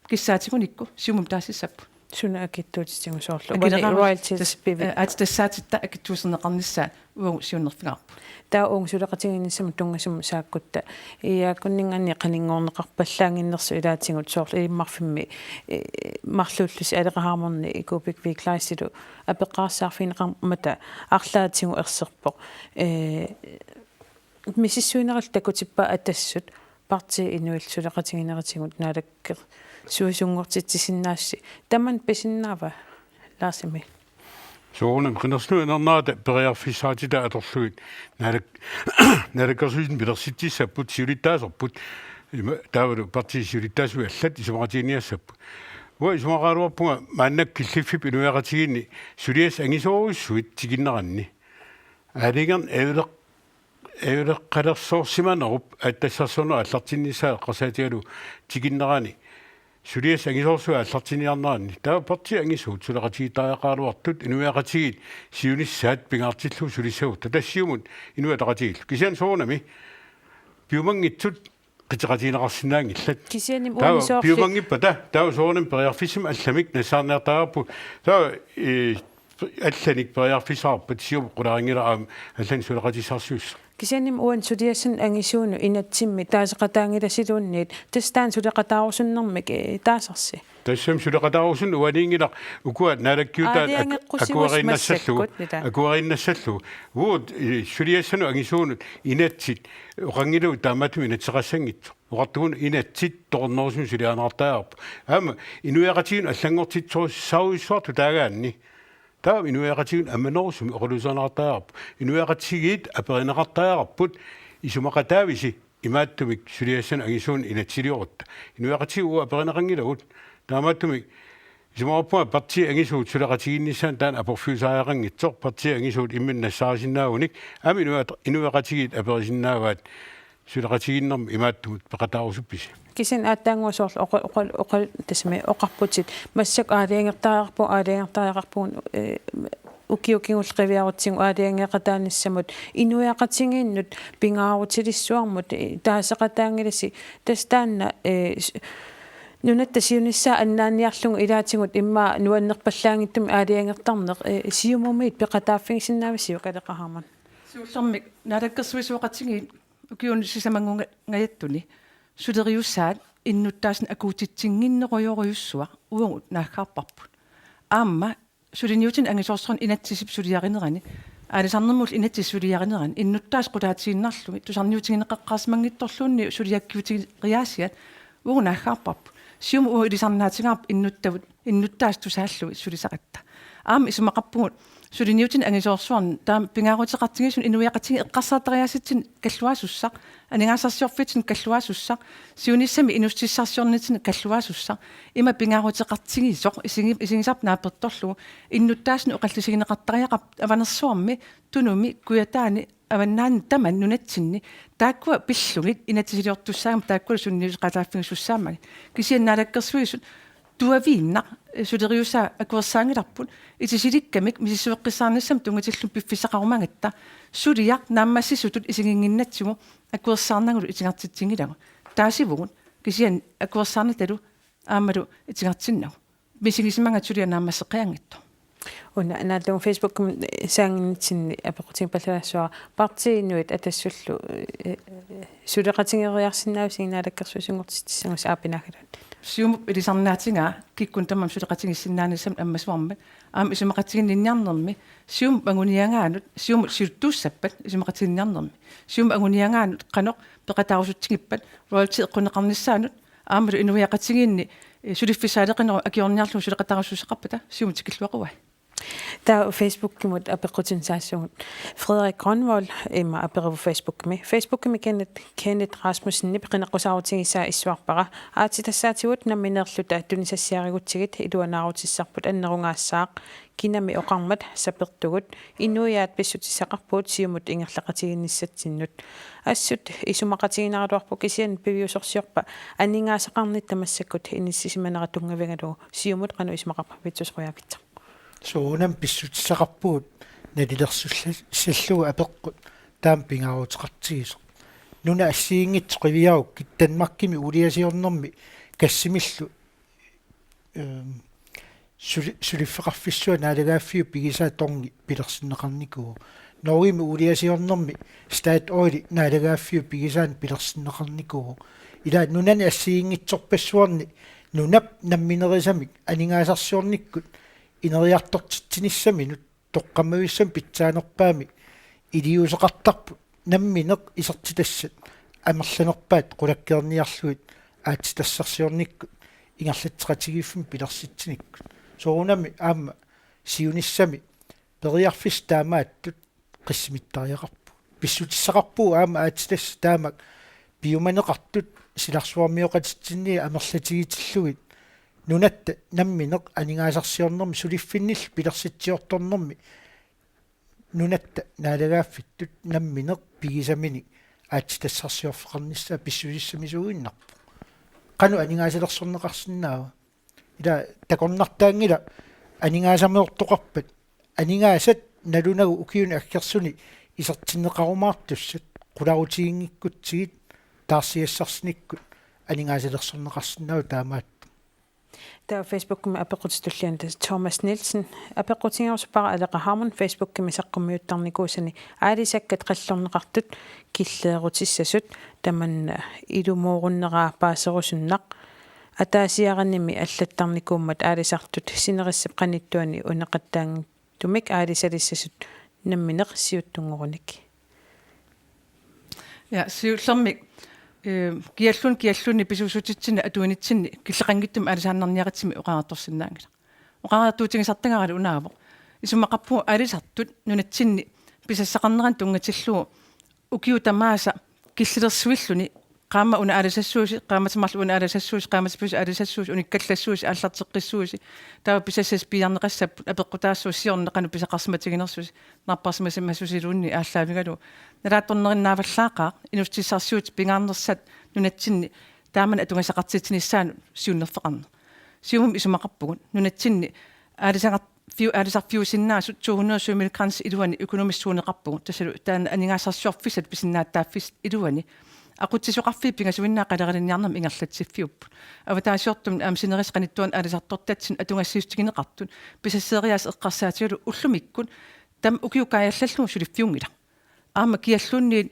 kissaatigunikku Siumumi taasissapput. Suna akitsuutitigut soorlu? Akileraarus-, uani royalties tas-, pivi-, eh, aatsitassaatitta akitsuiserneqarnissaat uagut siunnerfigaarput. Taava uunga suleqatigiinnissamut tunngasumut saakkutta. Iiaakkunninngaanniit qaninngorneqarpallaannginnersut ilaatigut soorlu Ilimmarfimmi, eh, marluullusi Aleqa Hammondip Kuupik V. Kleistilu apeqqarissaarfigineqarmata arlaatigut erserpoq. Eh, misissuinerillu takutippaat Atassut, Partii Inuillu suleqatiginerisigut naalakkersuisunngortitsisinnaassusi. Tamanna pisinnaava, Lars Emil? Soorunami qinersinu inernerata periarfissaatitat atorlugit naalak-, naalakkersuisuni pilersitsissapput, siulittaasorput, ima, taavalu partiit siulittaasui allat isumaqatiginninniassapput. Uanga isumaqaraluarpunga maannakkut killiffik inuiaqatigiinni suliassat angisoorujussuit tikinneranni. Aalajangerneq ajuleq-, ajuleqqalersoorsimanerup aatsitassarsiornerup aallartinnissaa eqqarsaatigalugu tikinnerani suliassat angisoorsuit aallartinniarneranni. Taava partiit angisuut suleqatigiittariaqaraluartut inuiaqatigiit siunissaat pingaartillugu sulissagutta. Tassa Siumut Inuit Ataqatigiillu. Kisianni soorunami piumanngitsut qiteqatigineqarsinnaanngillat. Kisianni taava uanisoorli- piumanngippata, taava soorunami periarfissamik allamik nassaarniartariaqarpugut. Taava, eh, allanik periarfissaqarpat Siumup qularinngilara aamma allanik suleqatissarsiussaq. Kisiannimi uani suliassanut angisuunut inatsimmi taaseqataanngilasiluunniit, tassa taanna suleqataarusunnermik, eh, taasarsi? Tassami suleqataarusunneq uaniinngilaq, ukua naalakkiutaat ak-, aalajangeqqusivusi akueriinnassallugu, massakkut, nita. Akueriinnassallugu. Uagut, eh, suliassanut angisuunut inatsit oqanngilagut taamaattumik inatsiseqassanngitsoq. Oqartugut inatsit toqornerusumik suliarineqartariaqarput. Aamma inuiaqatigiinnut allanngortitserussaarujussuartut taagaanni. Taava inuiaqatigiinnut ammanerusumik oqaluuserineqartariaqarpoq. Inuiaqatigiit aperineqartariaqarput isumaqataavisi imaattumik suliassanut angisuunut inatsiliorutta. Inuiaqatigiit uagut aperineqanngilagut. Taamaattumik isumaqarpunga partiit angisuut suleqatigiinnissaannut taanna aporfiusariaqanngitsoq, partiit angisuut imminnut nassaarisinnaagunik, aamma inuiat-, inuiaqatigiit aperisinnaavaat suleqatigiinnermi imaattumut peqataarusuppisi. Kisianni aatsaannguaq soorlu oqa-, oqa-, oqa-, tassami oqarputit massakkut aalajangertariaqarpugut, aalajangertariaqarpugut, eh, ukioq kingulleq qiviarutsigu aalajangeeqataanissamut inuiaqatigiinnut pingaarutilissuarmut, eh, taaseqataanngilasi, tassa taanna, eh, s-, nunatta siunissaa annaanniarlugu ilaatigut immaqa nuannerpallaanngitsumik aalajangertarneq, eh, Siumumiit peqataaffigisinnaavisiuk, Aleqa Hammond? Siullermik naalakkersuisooqatigiit ukiuni sisamanngunngajattuni suleriussaat innuttaasunik akuutitsinnginnerujorujussuaq uagut naaggaarparput. Aamma suliniutinik angisoorsuarnik inatsisip suliarinerani, aalisarnermullu inatsisip suliarinerani, innuttaasut qulaatiinnarlugit tusarniutigineqaqqaarsimanngitsorluunniit suliakkiutigeriaasiat uagut naaggaarparput. Siumut uagut ilisarnaatigaarput innuttavut, innuttaasut tusaallugit sulisaratta. Aamma isumaqarpugut suliniutinik angisoorsuarnik taama pingaaruteqartigisunut inuiaqatigiit eqqarsartariaatsitsinnik kalluaasussaq, aningaasarsiorfitsinnut kalluaasussaq, siunissami inuussutissarsiornitsinni kalluaasussaq, ima pingaaruteqartigisoq isigi-, isigisarput naapertorlugu, innuttaasunik oqallisigineqartariaqarput Avanersuarmi, Tunumi, Kujataani, avannaani tamanna nunatsinni taakkua pillugit inatsisiliortussaagami taakkua sunniuteqataaffigisussaammat. Kisianni Naalakkersuisut tuaviinnaq suleriusaa akuersaanngilarput, itisilikkami misissueqqissaarnissamut tunngatillugu piffissaqarumagatta suliaq naammassisutut isiginnginnatsigu akuersaarnagulu itigartitsinngilagut. Taasivugut kisianni akuersaarnatalu aammalu itigartinnagu. Misigisimagatta suliaq naammasseqqianngitsoq. Una naallugu Facebookimi saanginnitsinni apeqqutigipallaassuara Partii Inuit Atassullu, eh, suleqatigeeriarsinnaavusi Naalakkersuisunngortitsissagusi aapinaagaluunniit. Siumup ilisarnaatigaa kikkunnut tamarmik suleqatigiissinnaanissamut ammasuarmat aamma isumaqatiginninniarnermi Siumup anguniagaanut, Siumut siuttuussappat isumaqatiginninniarnermi, Siumup anguniagaanut qanoq peqataarusutsigippat royalty eqqunneqarnissaanut aammalu inuiaqatigiinni, eh, suliffissaaleqinerup akiorniarlugu suleqataarusussaqarpata Siumut tikilluaquai. Taava Facebookimut apeqqutinngisaassugut. Frederik Grønvold ima aperivoq Facebookimi. Facebookimi Kenneth, Kenneth Rasmussenip qineqqusaarutigisaa issuarpara. Aatsitassaatigut nammineerluta tunisassiarigutsigit iluanaarutissarput annerugaassaaq. Kinami oqarmat sapertugut. Inuiaat pissutissaqarpugut Siumut ingerlaqatigiinnissatsinnut. Assut isumaqatiginaraluarpoq kisianni piviusorsiorpa aningaasaqarnitta massakkut inissisimanera tunngavigalugu Siumut qanoq isumaqarpa Vittus Qujaukitsoq. Soorunami pissutissaqarpugut nalilersussa-, -ssallugu apeqqut taama pingaaruteqartigisoq. Nunat assigiinngitsut qiviarukkit Danmarkimi uuliasiornermi gassimillu, ehm, suli-, suliffeqarfissuaq naalagaaffiup pigisaa tonni pilersinneqarnikuuvoq. Norgemi uuliasiornermi Statoili naalagaaffiup pigisaanik pilersinneqarnikuuvoq. Ila nunani assigiinngitsorpassuarni nunap namminerisamik aningaasarsiornikkut ineriartortitsinissaminut toqqammavissamik pitsaanerpaamik iliuuseqartarput nammineq isertitassat amerlanerpaat qulakkeerniarlugit aatsitassarsiornikkut ingerlatseqatigiiffimmik pilersitsinikkut. Soorunami aamma siunissami periarfissat taamaattut qissimittariaqarput. Pissutissaqarpugut aamma aatsitassat taamak piumaneqartut silarsuarmioqatitsinnit amerlatigitillugit nunatta nammineq aningaasarsiornermi suliffinnillu pilersitsiortornermi nunatta naalagaaffittut nammineq pigisaminik aatsitassarsiorfeqarnissaa pissusissamisuuinnarpoq. Qanoq aningaasalersorneqarsinnaava? Ila takornartaanngilaq aningaasamiortoqarpat aningaasat nalunagu ukiuni aggersuni isertinneqarumaartussat qularutiginngikkutsigit taarsigassarsinikkut aningaasalersorneqarsinnaavoq taamaattoq. Taava Facebookimi apeqqutit tulliani tassa Thomas Nielsen apeqqutigerusuppara Aleqa Hammond Facebookimi saqqummiuttarnikuusani aalisakkat qallorneqartut killeerutissasut tamanna ilumoorunneraa paaserusunnaq ataasiaranimi allattarnikuummat aalisartut sinerissap qanittuani uneqattaanngitsumik aalisalissasut nammineq siuttunngorunik. Ja, siullermik, eh, kiallun-, kiallunnik pisuussutitsinnik atuinitsinnik killeqanngitsumik aalisaannarniaritsimik oqariartorsinnaanngilaq. Oqariartuutigisartagaralu unaavoq. Isumaqarpunga aalisartut nunatsinni pisassaqarneranut tunngatillugu ukiut tamaasa killilersuilluni qaammat una aalisassuusi, qaammatit marluk una aalisassuusi, qaammatit pisut aalisassuusi, unikkallassuusi, aallarteqqissuusi, taava pisassasi piiarneqassapput, apeqqutaassuusi siorna qanoq pisaqarsimatiginersusi, napparsimasimasusiluunniit aallaavigalugu. Nalaattornerinnaavallaaqaaq inuussutissarsiutit pingaarnersat nunatsinni taamani atugasaqartitsinissaanut siunnerfeqarneq. Siumumi isumaqarpugut nunatsinni aalisagar-, fiu-, aalisarfiusinnaasut to hundrede sømil grænse iluani økonomisk zoneqarpugut. Tassalu taanna aningaasarsiorfissat pisinnaatitaaffissat iluani aqutsisoqarfiit pingasuinnaat qaleralinniarnermi ingerlatsiffiupput. Avataasiortumik aamma sinerissap qanittuani aalisartortatsinnut atugassiissutigineqartut pisasseeriaaseq eqqarsaatigalugu ullumikkut tamanna ukiup kaajallallugu suliffiunngilaq. Aamma kialluunniit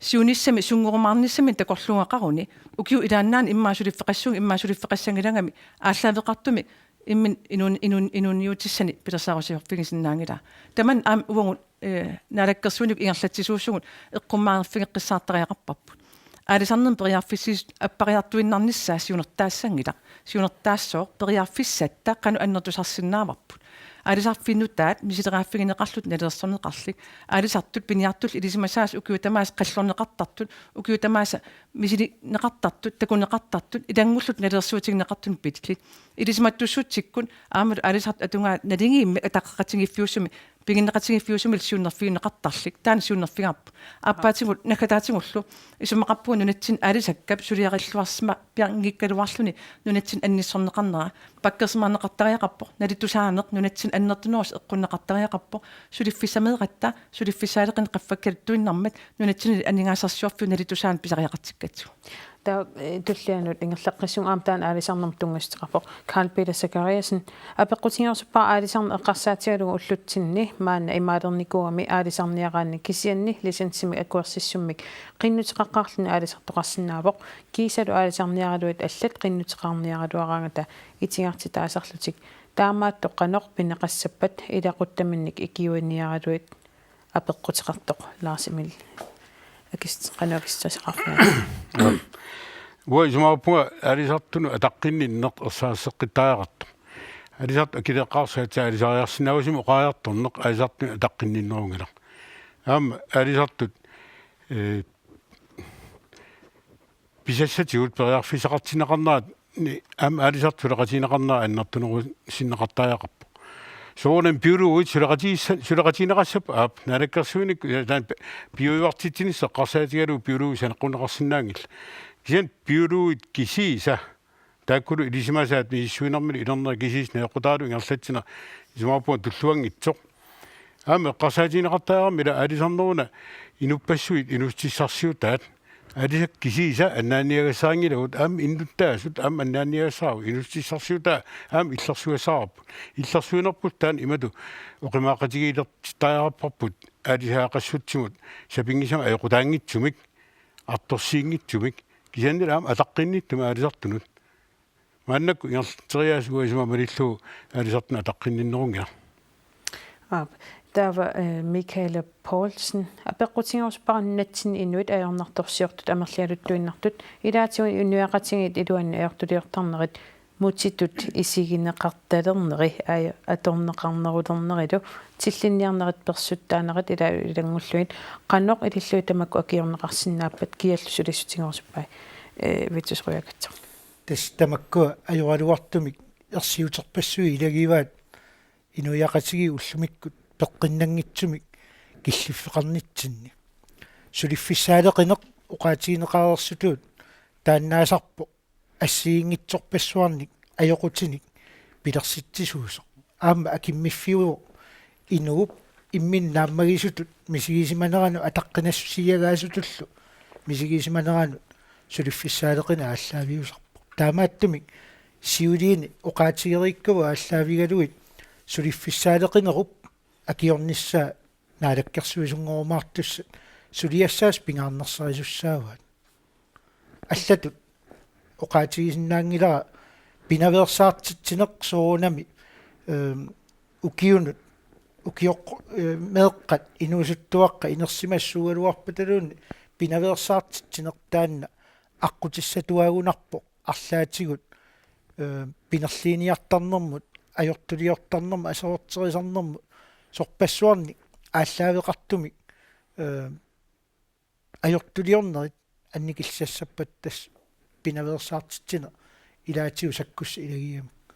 siunissami sunngorumaarnissaminik takorluugaqaruni ukiup ilaannaani immaqa suliffeqassuunga, immaqa suliffeqassanngilagami aallaaveqartumik imminut inuun-, inuun-, inuuniutissani pilersaarusiorfigisinnaanngilaa. Tamanna aamma uagut, eh, naalakkersuinikkut ingerlatsisuusugut eqqummaareerfigeqqissaartariaqarparput. Aalisarnermi periarfissaasut appariartuinnarnissaa siunertaassanngilaq. Siunertaassooq periarfissatta qanoq annertusarsinnaavarput. Aalisarfiit nutaat misileraaffigineqarlutik nalilersorneqarlik. Aalisartut piniartullu ilisimasaasa ukiut tamaasa qallorneqartartut, ukiut tamaasa misilineqartartut, takuneqartartut, ilanngullutik nalilersuutigineqartunik pitillit. Ilisimatussutsikkut aammalu aalisartut atugaat naligiimmik ataqqeqatigiiffiusumi, piginneqatigiiffiusumillu siunnerfigineqartarlik. Taanna siunnerfigaarput. Aappaatigut, naggataatigullu isumaqarpunga nunatsinni aalisakkap suliarilluarsimapianngikkaluarluni nunatsinni annissorneqarnera. Pakkersimaarneqartariaqarpoq, nalitusaaneq nunatsinni annertunerusoq eqqunneqartariaqarpoq, suliffissameeratta, suliffissaaleqineq qaffakkaluttuinnarmat nunatsinni aningaasarsiorfiup nalitusaaneq pisariaqartikkatsigu. Taava, eh, tullianut ingerlaqqissuunga aamma taanna aalisarnermut tunngassuteqarpoq. Karl Peter Zachariasen, apeqqutigerusuppara aalisarneq eqqarsaatigalugu ullutsinni maanna imaalernikuugami aalisarniaraanni kisianni licensimik akuersissummik qinnuteqaqqaarluni aalisartoqarsinnaavoq. Kiisalu aalisarniaraluit allat qinnuteqarniaraluaraangata itigartitaasarlutik. Taamaattoq qanoq pineqassappat ilaquttaminnik ikiuiniaraluit apeqquteqartoq Lars Emil. Akis-, qanoq akissutissaqarfigaat? Uanga isumaqarpunga aalisartunut ataqqinninneq ersarisseqqittariaqartoq. Aalisartut akileeqqaarsaat aalisariarsinnaagusumik oqariartorneq aalisartunut ataqqinninnerunngilaq. Aamma aalisartut, eh, pisassatigut periarfissaqartinneqarnerat ni aamma aalisartut suleqatigineqarnerat annertunerusinneqartariaqarpoq. Soorunami biologit suleqatigiissa-, suleqatigineqassapput aap naalakkersuinikkut, eh, taanna pi-, piujuartitsinissaq eqqarsaatigalugu biologit saneqqunneqarsinnaanngillat. Kisianni biologit kisiisa taakkulu ilisimasaat misissuinermini ilernerit kisiisa najoqqutaralugu ingerlatsineq isumaqarpunga tulluanngitsoq. Aamma eqqarsaatigineqartariaqarmat ila aalisarneruna inuppassuit inuussutissarsiutaat. Aalisakkat kisiisa annaanniagassarinngilagut, aamma innuttaasut aamma annaanniagassaraat, inuussutissarsiutaat aamma illersugassaraarput. Illersuinerput taanna imatut oqimaaqatigiilertittariaqarparput aalisagaqassutsimut sapinngisamik ajoqutaanngitsumik, artorsiinngitsumik, kisiannili aamma ataqqinnittumi aalisartunut. Maannakkut ingerlateriaaseq uanga isuma malillugu aalisartunut ataqqinninnerunngilaq. Aap, taava, eh, Michaela Poulsen, apeqqutigerusuppara nunatsinni inuit ajornartorsiortut amerlialuttuinnartut, ilaatigut inuiaqatigiit iluanni ajortuliortarnerit mutitut isigineqartalerneri aj-, atorneqarnerulernerilu, tillinniarnerit persuttaanerit ila-, ilanngullugit, qanoq ilillugit tamakku akiorneqarsinnaappat kiallu sulissutigerusuppai, eh, Vittus Qujaukitsoq. Tassa tamakkua ajoraluartumik ersiuterpassuit ilagivaat inuiaqatigiit ullumikkut peqqinnanngitsumik killiffeqarnitsinni. Suliffissaaleqineq oqaatigineqareersutut taannaasarpoq assigiinngitsorpassuarnik ajoqutinik pilersitsisuusoq. Aamma akimmiffiuvoq inuup imminut naammagisutut misigisimaneranut ataqqinassusiagaasutullu misigisimaneranut suliffissaaleqineq aallaaviusarpoq. Taamaattumik siuliini oqaatigereerakku aallaavigalugit suliffissaaleqinerup akiornissaa naalakkersuisunngorumaartussat suliassaasut pingaarnersarissussaavaat. Allatut oqaatigisinnaanngilara pinaveersaartitsineq soorunami, ehm, ukiunut, ukioq-, eh, meeqqat inuusuttuaqqat inersimassuugaluarpataluunniit pinaveersaartitsineq taanna aqqutissatuaagunarpoq arlaatigut, eh, pinerliiniartarnermut, ajortuliortarnermut, aserorterisarnermut, sorpassuarnik aallaaveqartumik, eh, ajortuliornerit annikillisassappat tassa pinaveersaartitsineq ilaatigut sakkussaq ilagigamikku.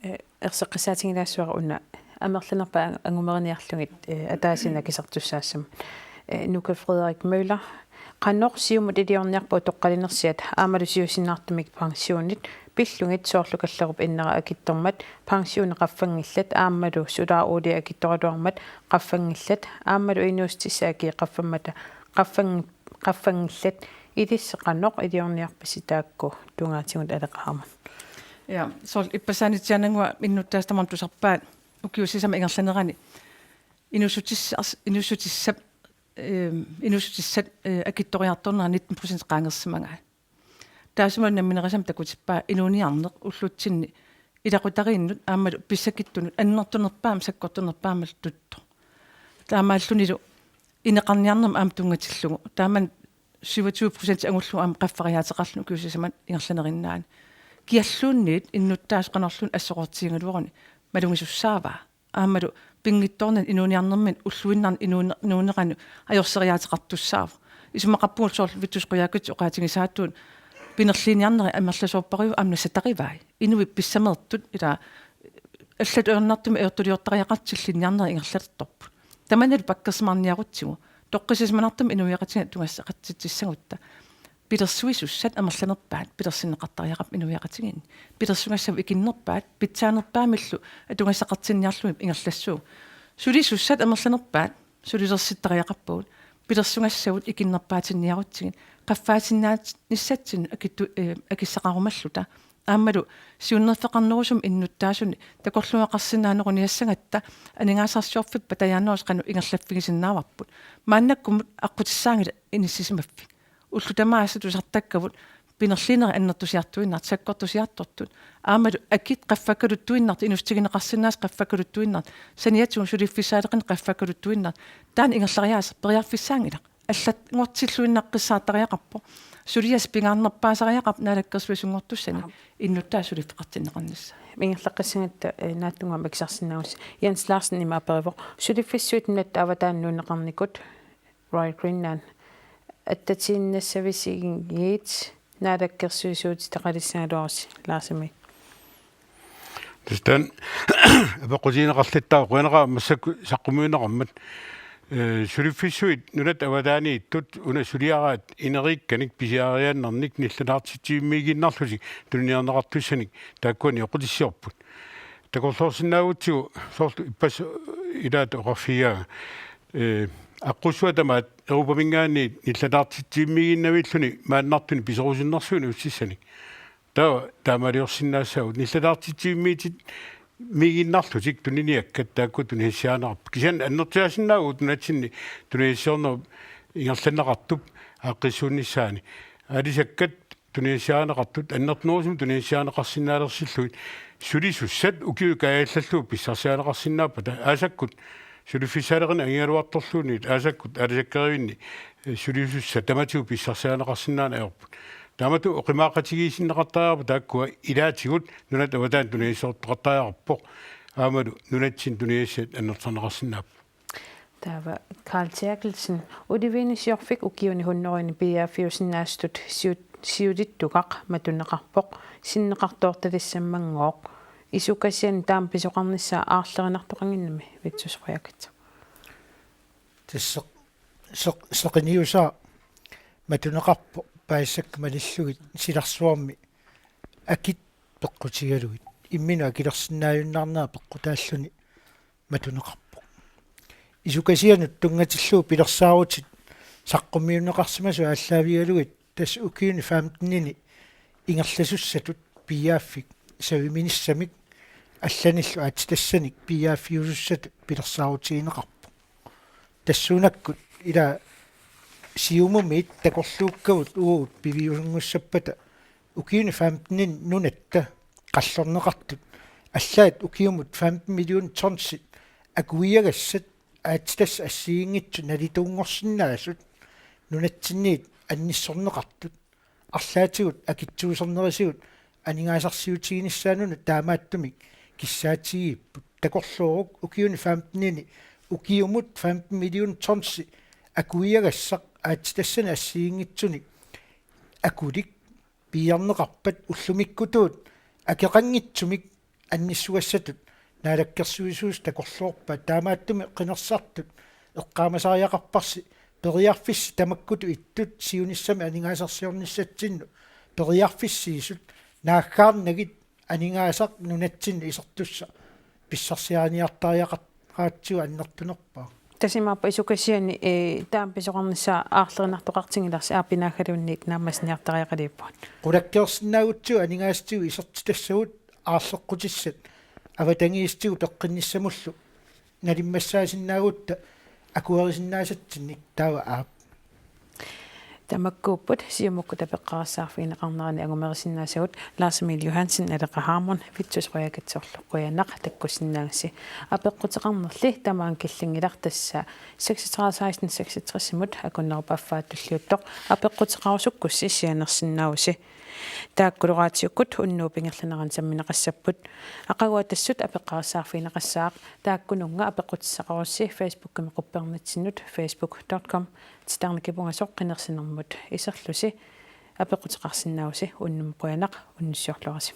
Eh, erseqqissaatigilaassavara una amerlanerpaat angumeriniarlugit, eh, ataasiinnaq akisartussaassammat. Eh, Nuka Frederik Møller, qanoq Siumut iliorniarpat utoqqalinersiat aammalu siusinnaartumik pensionit pillugit soorlu Kallerup innera akitsormat pensioni qaffanngillat aammalu solaaroolie akitsoraluarmat qaffanngillat aammalu inuussutissat akii qaffammata qaffang-, qaffanngillat, ilissi qanoq iliorniarpisi taakku tungaatigut aleqaramut? Ja, soorlu ippassaaniitsiannguaq innuttaasut tamarmik tusarpaat ukiut sisamat ingerlanerani inuussutissas-, inuussutissap, ehm, inuussutissat, eh, akitsoriartornerat nitten procent qaangersimagaat. Taassuma namminerisama takutippaa inuuniarneq ullutsinni ilaqutariinnut aammalu pissakittunut annertunerpaamik sakkortunerpaamik tuttoq. Taamaallunilu ineqarniarnermut aamma tunngatillugu. Taamani syvogtyve procent angullugu aamma qaffariaateqarluni ukiut sisamat ingerlanerinnaani. Kialluunniit innuttaasut qanorluunniit assorortigigaluaruni malugisussaavaa. Aammalu pinngitsoornani inuuniarnermini ulluinnarni inuune-, inuuneranut ajorseriaateqartussaavoq. Isumaqarpugut soorlu Vittus Qujaukitsoq oqaatigisaatut pinerliiniarneri amerlasoorpassuit aamma nassataqarivai. Inuit pissameertut ila allatut ajornartumik ajortuliortariaqartut tillinniarnerit ingerlalertorput. Tamannalu pakkersimaarniarutsigu. Toqqissisimanartumik inuiaqatigiit atugassaqartitsissagutta. Pilersuisussat amerlanerpaat pilersinneqartariaqarput inuiaqatigiinni. Pilersugassavut ikinnerpaat, pitsaanerpaamillu atugassaqartinniarlugit ingerlassuugut. Sulisussat amerlanerpaat sulilersittariaqarpagut. Pilersugassavut ikinnerpaatinniarutsigit. Qaffaasinnaanissatsinnik akitu-, eh, akissaqarumalluta. Aammalu siunnerfeqarnerusumik innuttaasunik takorluugaqarsinnaaneruniassagatta aningaasarsiorfik patajaanerus qanoq ingerlaffigisinnaavarput. Maannakkumut aqqutissaanngilaq inissisimaffik. Ullut tamaasa tusartakkavut pinerliinerit annertusiartuinnartut, sakkortusiartortut. Aammalu akit qaffakkaluttuinnartut, inuussutigineqarsinnaasut qaffakkaluttuinnartut, saniatigut suliffissaaleqineq qaffakkaluttuinnartoq. Taanna ingerlariaaseq periarfissaanngilaq. Allanngortilluinnaqqissaartariaqarpoq. Suliassaq pingaarnerpaasariaqarpoq naalakkersuisunngortussanik. Aap. Innuttaasut suliffeqartinneqarnissaat. Ingerlaqqissagatta, eh, naatsunnguamik akisarsinnaavusi. Jens Larsen ima aperivoq: Suliffissuit nunatta avataani nuunneqarnikut, Royal Greenland, attatiinnassavisigiit naalakkersuisuutitaqalissagaluarusi? Laarsimik. Tassa taanna apeqqutigineqarluttaaq, qujanaqaaq massakkut saqqummiunneqarmat. Eh, suliffissuit nunatta avataaniittut una suliaraat ineriikkanik pisiariaannarnik nillataartitsivimmiiginnarlutik tuniniarneqartussanik taakkua nioqqutissiorput. Takorloorsinnaagutsigu soorlu ippassaq ilaata oqarfigigaanga. Eh, aqqussuaq tamaat Europaminngaanniit nillataartitsivimmiiginnavilluni maannartunik piserusunnersuinik ussissanik. Taava taamaaliorsinnaassaagut, nillataartitsivimmiitit-, miiginnarlutik tuniniakkat taakku tunisassiarineqarput. Kisianni annertusiarisinnaavugut nunatsinni tunisassiornerup ingerlanneqartup aaqqissuunnissaani. Aalisakkat tunisassiarineqartut annertunerusumik tunisassiarineqarsinnaalersillugit, sulisussat ukiut kaajallallugu pissarsiarineqarsinnaappata, aasakkut suliffissaaleqineq angigaluartorluunniit aasakkut aalisakkerivinni, eh, sulisussat tamatigut pissarsiarineqarsinnaaneq ajorput. Taamatut oqimaaqatigiissinneqartariaqarput taakkua, ilaatigut nunatta avataani tunisisoortoqartariaqarpoq. Aammalu nunatsinni tunisassiat annertusarneqarsinnaapput. Taava Carl Terkelsen: Olivenisiorfik ukiuni hunnorujuni piiaaffiusinnaasutut siut-, siulittugaq matuneqarpoq, sinneqartoortalissammanngooq. Isukasiani taama pisoqarnissaa aarlerinartoqanngimmat, Vittus Qujaukitsoq? Tassa seq-, seq-, seqiniusaq matuneqarpoq paasisakka malillugit silarsuarmi akit peqqutigalugit. Imminut akilersinnaajunnaarnera peqqutaalluni matuneqarpoq. Isukasianut tunngatillugu pilersaarutit saqqummiunneqarsimasut aallaavigalugit, tassa ukiuni femtenini ingerlasussatut piiaaffik saviminissamik allanillu aatsitassanik piiaaffiusussatut pilersaarutigineqarpoq. Tassuunakkut ila Siumumiit takorluukkavut uagut piviusunngussappata ukiuni femtenini nunatta qallorneqartut allaat ukiumut femten million tonsit akuiagassat aatsitassat assigiinngitsut nalituunngorsinnaasut nunatsinniit annissorneqartut, arlaatigut akitsuusernerisigut aningaasarsiutiginissaannut taamaattumik kissaatigigipput. Takorlooruk ukiuni femtenini ukiumut femten million tonsi akuiagassaq aatsitassanik assigiinngitsunik akulik piiarneqarpat ullumikkutut akeqanngitsumik annissugassatut naalakkersuisuusut takorloorpaat. Taamaattumik qinersisartut eqqaamasariaqarparsi periarfissat tamakkutut ittut siunissami aningaasarsiornissatsinnut periarfissiisut naaggaarnagit aningaasaq nunatsinni isertussaq pissarsiariniartariaqaraatsigu annertunerpaaq. Tassa imaappoq isukasiani, eh, taama pisoqarnissaa aarlerinartoqartinngilarsi, aap, pinaagaluunniit naammassiniartariaqaliippugut. Qulakkeersinnaagutsigu aningaasatigut isertitassagut aarleqqutissat avatangiisitigut peqqinnissamullu nalimmassaasinnaagutta akuerisinnaasatsinnik, taava aap. Tamakkuupput Siumukkut apeqqarissaarfigineqarnerani angumerisinnaasagut. Lars Emil Johansen, Aleqa Hammond, Vittus Qujaukitsoorlu qujanaq takkussinnaagassi. Apeqquteqarnerli tamaanga killinngilaq, tassa seksogtredive seksten seksogtres-imut akunnerup affaa tulliuttoq apeqquteqarusukkussi sianersinnaavusi. Taakkulu raatiukkut unnuup ingerlanerani sammineqassapput. Aqaguatassut apeqqarissaarfigineqassaaq, taakkununnga apeqqutissaqarussi Facebookimi quppernitsinnut facebook dot com titarnikipungasoq qinersinermut iserlusi. Apeqquteqarsinnaavusi, unnummut qujanaq, unnussiorluarisi.